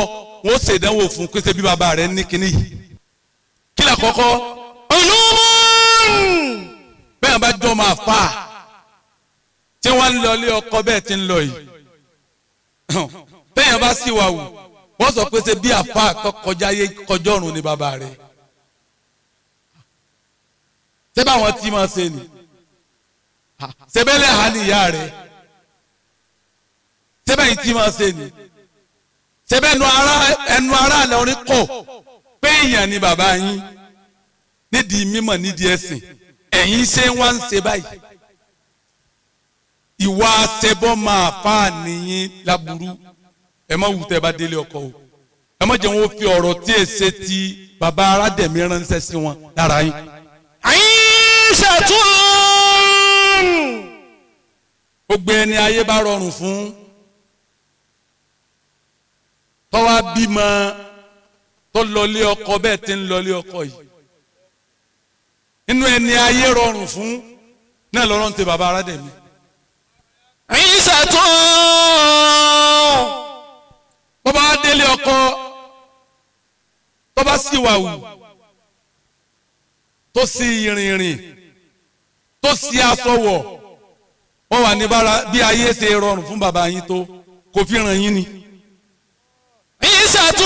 wọ́n ṣèdánwò fún pé ṣé bí bàbá rẹ̀ ní kinní yìí. Kí ni àkọ́kọ́? علوم. Bẹ́ẹ̀ bá jọ máa fà á tí wọ́n ń lọ ilé ọkọ bẹ́ẹ̀ ti ń lọ yìí, bẹ́ẹ̀ bá sì wà wù, wọ́n sọ pé ṣe bí àfa tó kọjá ayé kọjá ọ̀run ni bàbá rẹ̀, ṣé báwọn tí máa ṣe ni, ṣe bẹ́ẹ̀ lẹ́hà ni ìyá rẹ̀, ṣé bẹ́ẹ̀ tí máa ṣe ni, ṣe bẹ́ẹ̀ ẹnu ara àlẹ́ orin kọ̀ pé èèyàn ni bàbá yín nídìí mímọ̀, nídìí ẹ̀sìn, ẹ̀yin ṣé wá ń ṣe báyìí? Ìwà àṣẹbọ máa fà nìyín láburú. Ẹ má wù tẹ́ bá délé ọkọ o, ẹ má jẹ́ wọn fi ọ̀rọ̀ tí èsè ti bàbá aládẹ̀mí ránṣẹ́ sí wọn lára yín. عيشة. Gbogbo ẹni ayé bá rọrùn fún, tọ́wá bímọ tó lọlé ọkọ bẹ́ẹ̀ tí ń lọlé ọkọ yìí, nínú ẹni ayé rọrùn fún náà lọ́rọ̀ ń tẹ bàbá aládẹ̀mí. عيشة. Bọ́bá délé ọkọ, tọ́ba sì wà wù, tó sì rìnrìn, tó sì aṣọ wọ̀, wọ́n wà ní bára bí ayé ṣe rọrùn fún bàbá yín tó, kò fi ràn yín ni. عيشة.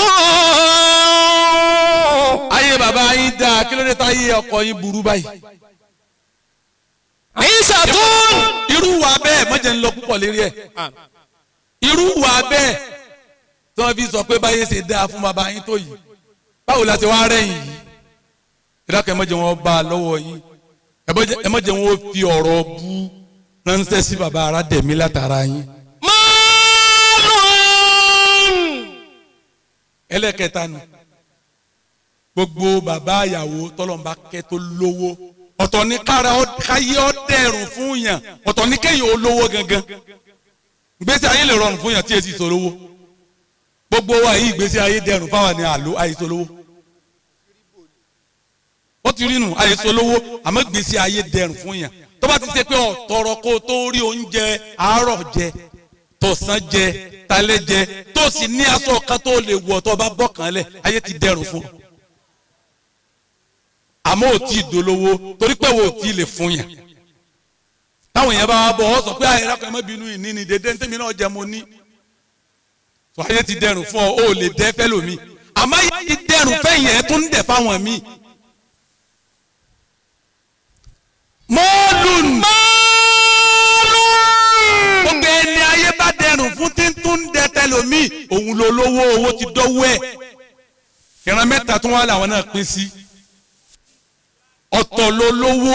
Ayé bàbá yín dáa, kí ló dé táyé ọkọ yín burú báyìí? عيشة. Irú wa bẹ́ẹ̀ mọ̀jẹ̀ ń lọ púpọ̀ lérí ẹ̀. Irú wa bẹ́ẹ̀ tí wọ́n fi sọ pé báyé ṣe dáa fún bàbá yín tó yìí, báwo la ti wá rẹ̀yìn yìí? Ìdákẹ́, ẹ má jẹ́ wọn bá a lọ́wọ́ yín, ẹ má jẹ́ wọn fi ọ̀rọ̀ bú ránṣẹ́ sí bàbá aládẹ̀mí látara yín. مال. Ẹlẹ́kẹta nù, gbogbo bàbá àyàwó tọ́lọ́mbà kẹ́ tó lówó, ọ̀tọ̀ ní kára káyé ọ́ dẹ̀rùn fún yàn, ọ̀tọ̀ ní kéèyàn ó lówó gangan. Ìgbésí ayé lè rọrùn fún yàn tí èsì ìṣòlówó. Gbogbo wa yìí, ìgbésí ayé dẹrùn fáwọn ní àlò àìṣòlówó. Ó ti rí nù, àìṣòlówó, àmọ́ ìgbésí ayé dẹrùn fún yàn tó bá ti ṣe pé ọ̀tọ̀rọ̀ kó o tó rí oúnjẹ àárọ̀ jẹ, tọ̀sán jẹ, talẹ́ jẹ, tó sì ní aṣọ kan tó lè wọ̀, tó bá bọ́ kan lẹ̀, ayé ti dẹrùn fún ọ. Àmọ́ ò tí ì dolówó torí pé wo ò tí ì lè fún yàn. Táwọn èèyàn bá wá bọ̀, ọ sọ pé àyè rákọ̀, ẹ má bínú, ìní ni dédé ní tèmi náà jẹ mo ní. Tó ayé ti dẹrùn fún ọ, ó lè dẹ́ fẹ́ lómi, àmọ́ ayé ti dẹrùn fẹ́yìn ẹ̀ tó ń dẹ̀ fáwọn míì. Mọ́ọ̀lùn, gbogbo ẹni ayé bá dẹrùn fún tí ń tún dẹ tẹlómi, òun ló lówó, owó ti dọ́wọ́ ẹ̀. Ìran mẹ́ta tó wà làwọn náà pín sí: ọ̀tọ̀ ló lówó,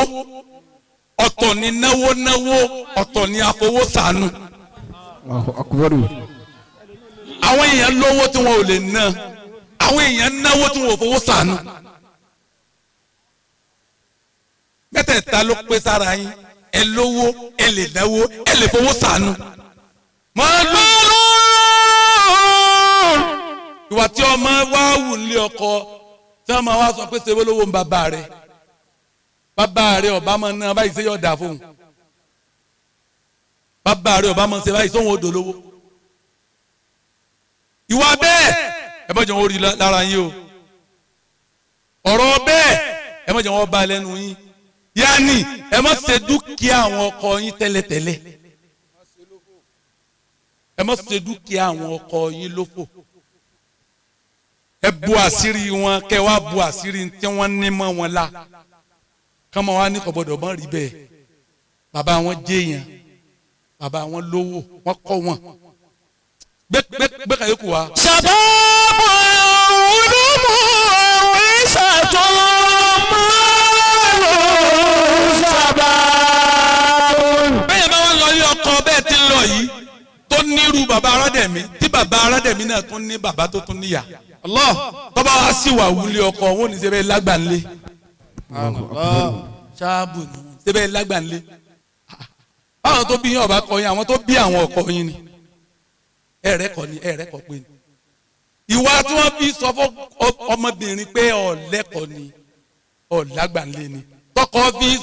ọ̀tọ̀ ní náwó náwó, ọ̀tọ̀ ní afowósàánú. Allahu akbar. Àwọn èèyàn lówó tí wọn ò lè ná, àwọn èèyàn náwó tí wọn ò fowó sànú. Mẹ́tẹ̀ẹ̀ta ló pé sára yín: ẹ lówó, ẹ lè náwó, ẹ lè fowó sànú. Máa lọ ìwà tí ọmọ wa wù nílé ọkọ, tí wọn máa wá sọ pé ṣe wọlọ́wọ́ ń bàbá rẹ, bàbá rẹ ọba máa ná báyìí, ṣe yọ̀ dà fóun, bàbá rẹ ọba máa ṣe báyìí, sóhun odò lówó. Ìwà bẹ́ẹ̀, ẹ má jẹ́ wọn rí lára yín o. Ọ̀rọ̀ bẹ́ẹ̀, ẹ má jẹ́ wọn bá lẹ́nu yín. Yanni ẹ má ṣe dúkìá àwọn ọkọ yín tẹ́lẹ̀tẹ́lẹ̀, ẹ má ṣe dúkìá àwọn ọkọ yín lófò. Ẹ bu àṣírí wọn, kẹ wá bu àṣírí tí wọ́n ní mọ́ wọn la, kọ́mọ wa ní kò gbọ́dọ̀ mọ́ rí bẹ́ẹ̀. Bàbá wọn jẹ́yàn, bàbá wọn lówó, wọn kọ́ wọn gbẹ kàyékù wa. شباب علوم عيشة مال شباب. Bẹ́ẹ̀ bá wọn lọ ilé ọkọ bẹ́ẹ̀ ti ń lọ yìí tó tó nírú bàbá Arádẹ̀mí tí bàbá Arádẹ̀mí náà tún ní bàbá tó tún níyà. Tọ́ba wá sí wà wúlé ọkọ wọn ò ní sẹ́bẹ̀ lágbàǹlé. Ṣáàbù ni wọn sẹ́bẹ̀ lágbàǹlé. Báwọn tó bí yín ọba kọ yín, àwọn tó bí àwọn ọkọ yín ni. Ẹ̀rẹ́ kọ ni ẹ̀rẹ́ kọ pé ni. Ìwà tí wọ́n fi sọ fún ọmọbìnrin pé ọ̀lẹ́kọ̀ ni ọ̀làgbàǹlé ni. Tọkọ fi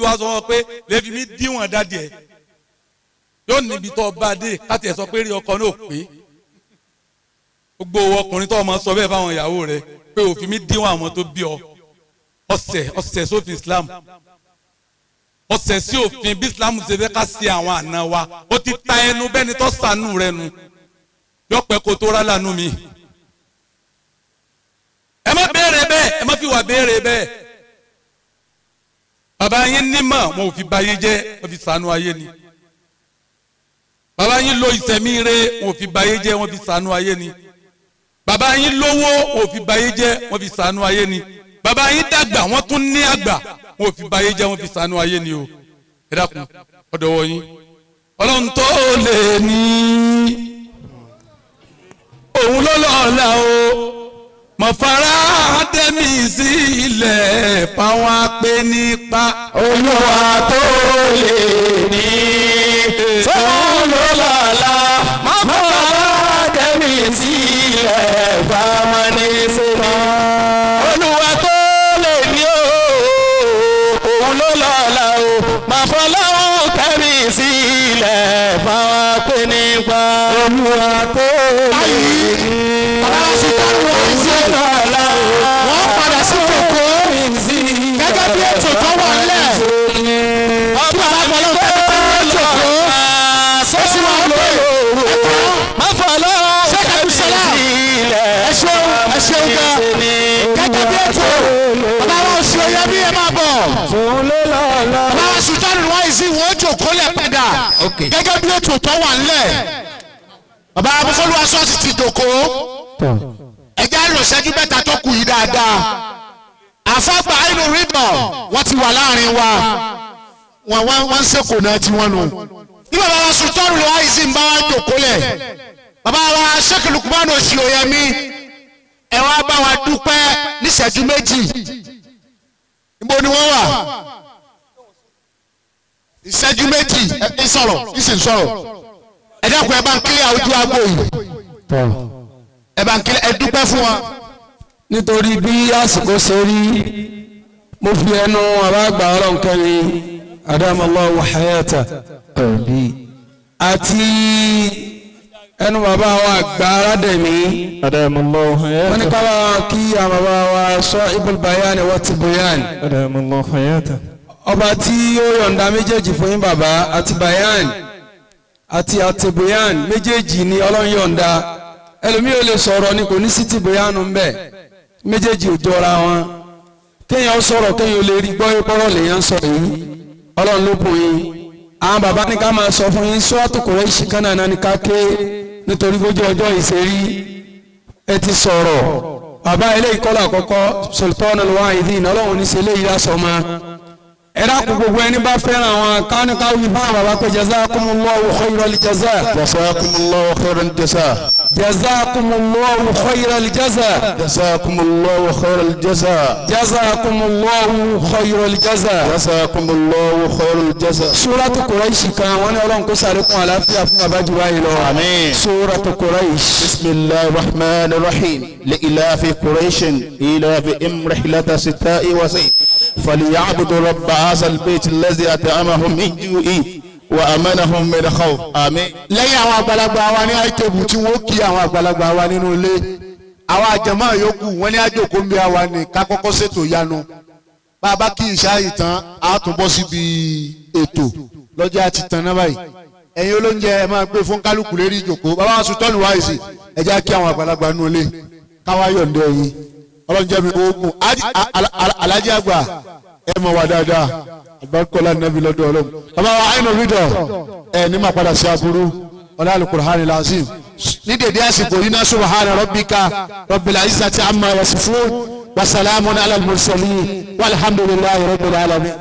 wá sọ wọn pé lè fi mí díwọ̀n dádìí ẹ̀. Yóò níbi tó bá dé káti ẹ̀ sọ pé rí ọkọ náà pé gbogbo ọkùnrin tó ọmọ sọ bẹ́ẹ̀ fáwọn ìyàwó rẹ̀ pé òfin mi díwọ̀n àwọn tó bí ọ. Ọ̀sẹ̀ sófin Islam, ọ̀sẹ̀ sí òfin bí Islam ṣe fẹ́ ká ṣe àwọn àna wa. Ó ti ta ẹnu bẹ́ni tó sànú rẹ nu yọpẹ́ kó tó rà lánú mi. Ẹ má béèrè bẹ́ẹ̀, ẹ má fi wà béèrè bẹ́ẹ̀. Bàbá yín nímọ̀, wọn ò fi ba ayé jẹ́, wọn fi sànú ayé ni. Bàbá yín lo ìsẹ̀mí re, wọn ò fi ba ayé jẹ́, wọn fi sànú ayé ni. Bàbá yín lówó, wọn ò fi ba ayé jẹ́, wọn fi sànú ayé ni. Bàbá yín dàgbà, wọn tún ní àgbà, wọn ò fi ba ayé jẹ́, wọn fi sànú ayé ni o. Ẹ dákun, ọ̀dọ̀ wọ yín. Ọlọ́run tó lè ní òun ló lọ́la o. Mọ̀fárá dẹ́mi sí ilẹ̀ fáwọn apẹ́ nípa. Olúwa tó lè ní òun ló lọ́la. Mọ̀fárá dẹ́mi sí ilẹ̀ fáwọn nípa. Olúwa tó lè ní òun ló lọ́la o. Mọ̀fọ́lá kẹ́mi sí ilẹ̀ fáwọn apẹ́ nípa. Olúwa tó lè ní. Wọ́n padà sí kòkó gẹ́gẹ́ bí ètò tó wà nílẹ̀. Ọba àgbọ̀lọ́ fẹ́ jòkó. Ó sì máa lò ẹ̀kọ́. Ṣé Abdulsalam? Ẹ ṣeun, ẹ ṣeun gan. Gẹ́gẹ́ bí ètò bàbá wa oṣù oyè bí ẹ máa bọ̀. Bàbá wa Sultan Waizi wọ́n jòkó lẹ̀ padà. Gẹ́gẹ́ bí ètò tó wà nílẹ̀. Bàbá Abúfọ́lúwa ṣọ́ọ̀ṣì ti jòkó. Ẹjẹ́ àlọ́ ìṣẹ́jú mẹ́ta tó kù yìí dáadáa. Àfọ́gbà inú ríbọ̀ wọ́n ti wà láàrin wa. Wọ́n ń sèkò náà tí wọ́n nù. Bí bàbá wa Sultan Waizi ń bá wa jòkó lẹ̀. Bàbá wa Sheikh Lukman Oṣìoyẹmí ẹ wá bá wa dúpẹ́ níṣẹ́jú méjì. Níbo ni wọ́n wà? Ìṣẹ́jú méjì ẹ sọ̀rọ̀ ẹ sì ń sọ̀rọ̀. Ẹ dákun ẹ bá ń kílẹ̀ ojú agbo yìí. Ẹ bá ń kílẹ̀ ẹ dúpẹ́ fún wa. Nítorí bí àsìkò ṣe rí, mo fi ẹnu àbágbà ọlọ́nkẹ́mi adamallahu hayata àti ẹnu bàbá wa àgbà Aládẹ̀mí adamallahu hayata. Wọ́n ní ká bá kí àwọn bàbá wa sahibul bayani wa tibuyan. Adamallahu hayata. Ọba tí ó yọ̀ǹda méjèèjì fún yín bàbá àti bayan àti àtìbúyàn méjèèjì ni Ọlọ́run yọ̀ǹda. Ẹlòmíì ò lè sọ̀rọ̀ ni kò ní sí tìbúyàn ń bẹ̀, méjèèjì ò jọra wọn. Kéèyàn sọ̀rọ̀ kéèyàn lè rí gbọ́ ìpọ́rọ̀ lèèyàn sọ yìí, Ọlọ́run ló bùn yín. Àwọn bàbá ní ká máa sọ fún yín sọ́ọ̀tù Kùráíṣì kánà náà ní ká ké nítorí bójú ọjọ́ ìṣerí ẹ ti sọ̀rọ̀. Bàbá eléyìí kọ́lá àkọ́kọ́ Sultanul Wa'idhin Ọlọ́run ní ṣe eléyìí lásọ̀ mọ́. Ẹ dákun gbogbo ẹni bá fẹ́ràn àwọn káníkáwí fún àwọn bàbá pé jazakumullahu khairal jaza. Jazakumullahu khairal jaza. Jazakumullahu khairal jaza. Jazakumullahu khairal jaza. Jazakumullahu khairal jaza. Jazakumullahu khairal jaza. Suratu Quraish kan wọ́n ní Ọlọ́run kó sàlékún àlàáfíà fún bàbá jù báyìí lọ. Àmín. Suratu Quraish. Bismillahir rahmanir rahim. Li ilafi Quraishin ilafihim rihlata sita'i wa sayf. فليعبدوا رب هذا البيت الذي أطعمهم من جوع وأمنهم من خوف. آمين. Lẹ́yìn àwọn àgbàlagbà wa ní àìtẹ́bù tí wọ́n kí àwọn àgbàlagbà wa nínú ilé, àwọn àjẹmọ́ yòókù wọ́n ní àjòkó ń bí àwa ní ká kọ́kọ́ ṣètò ìyanu. Bá a bá kí ìṣá yìí tán, a tún bọ́ síbi ètò lọ́jọ́ àti tán náà báyìí. Ẹ̀yin olóúnjẹ ẹ máa gbé fún kálukú lérí ìjòkó. Bàbá wa Sultan Waizi ẹ jẹ́ kí àwọn àgbàlagbà nínú ilé káwá yọ̀ǹde ẹ̀yin. Ọlọ́run jẹ́ mi ogun alájí àgbà ẹ mọ̀ wá dáadáa àgbàkọ́lá nàbí lọ́dọ̀ Ọlọ́run. Bàbá wa àìnà rídọ̀ ẹ ní máa padà sí aburú ọlá alukur'an lazim ní dèdé àsìkò yìí náà subhana rabbika rabbil izzati amma yasifun wa salamun ala al-mursalin walhamdulillahi rabbil alamin.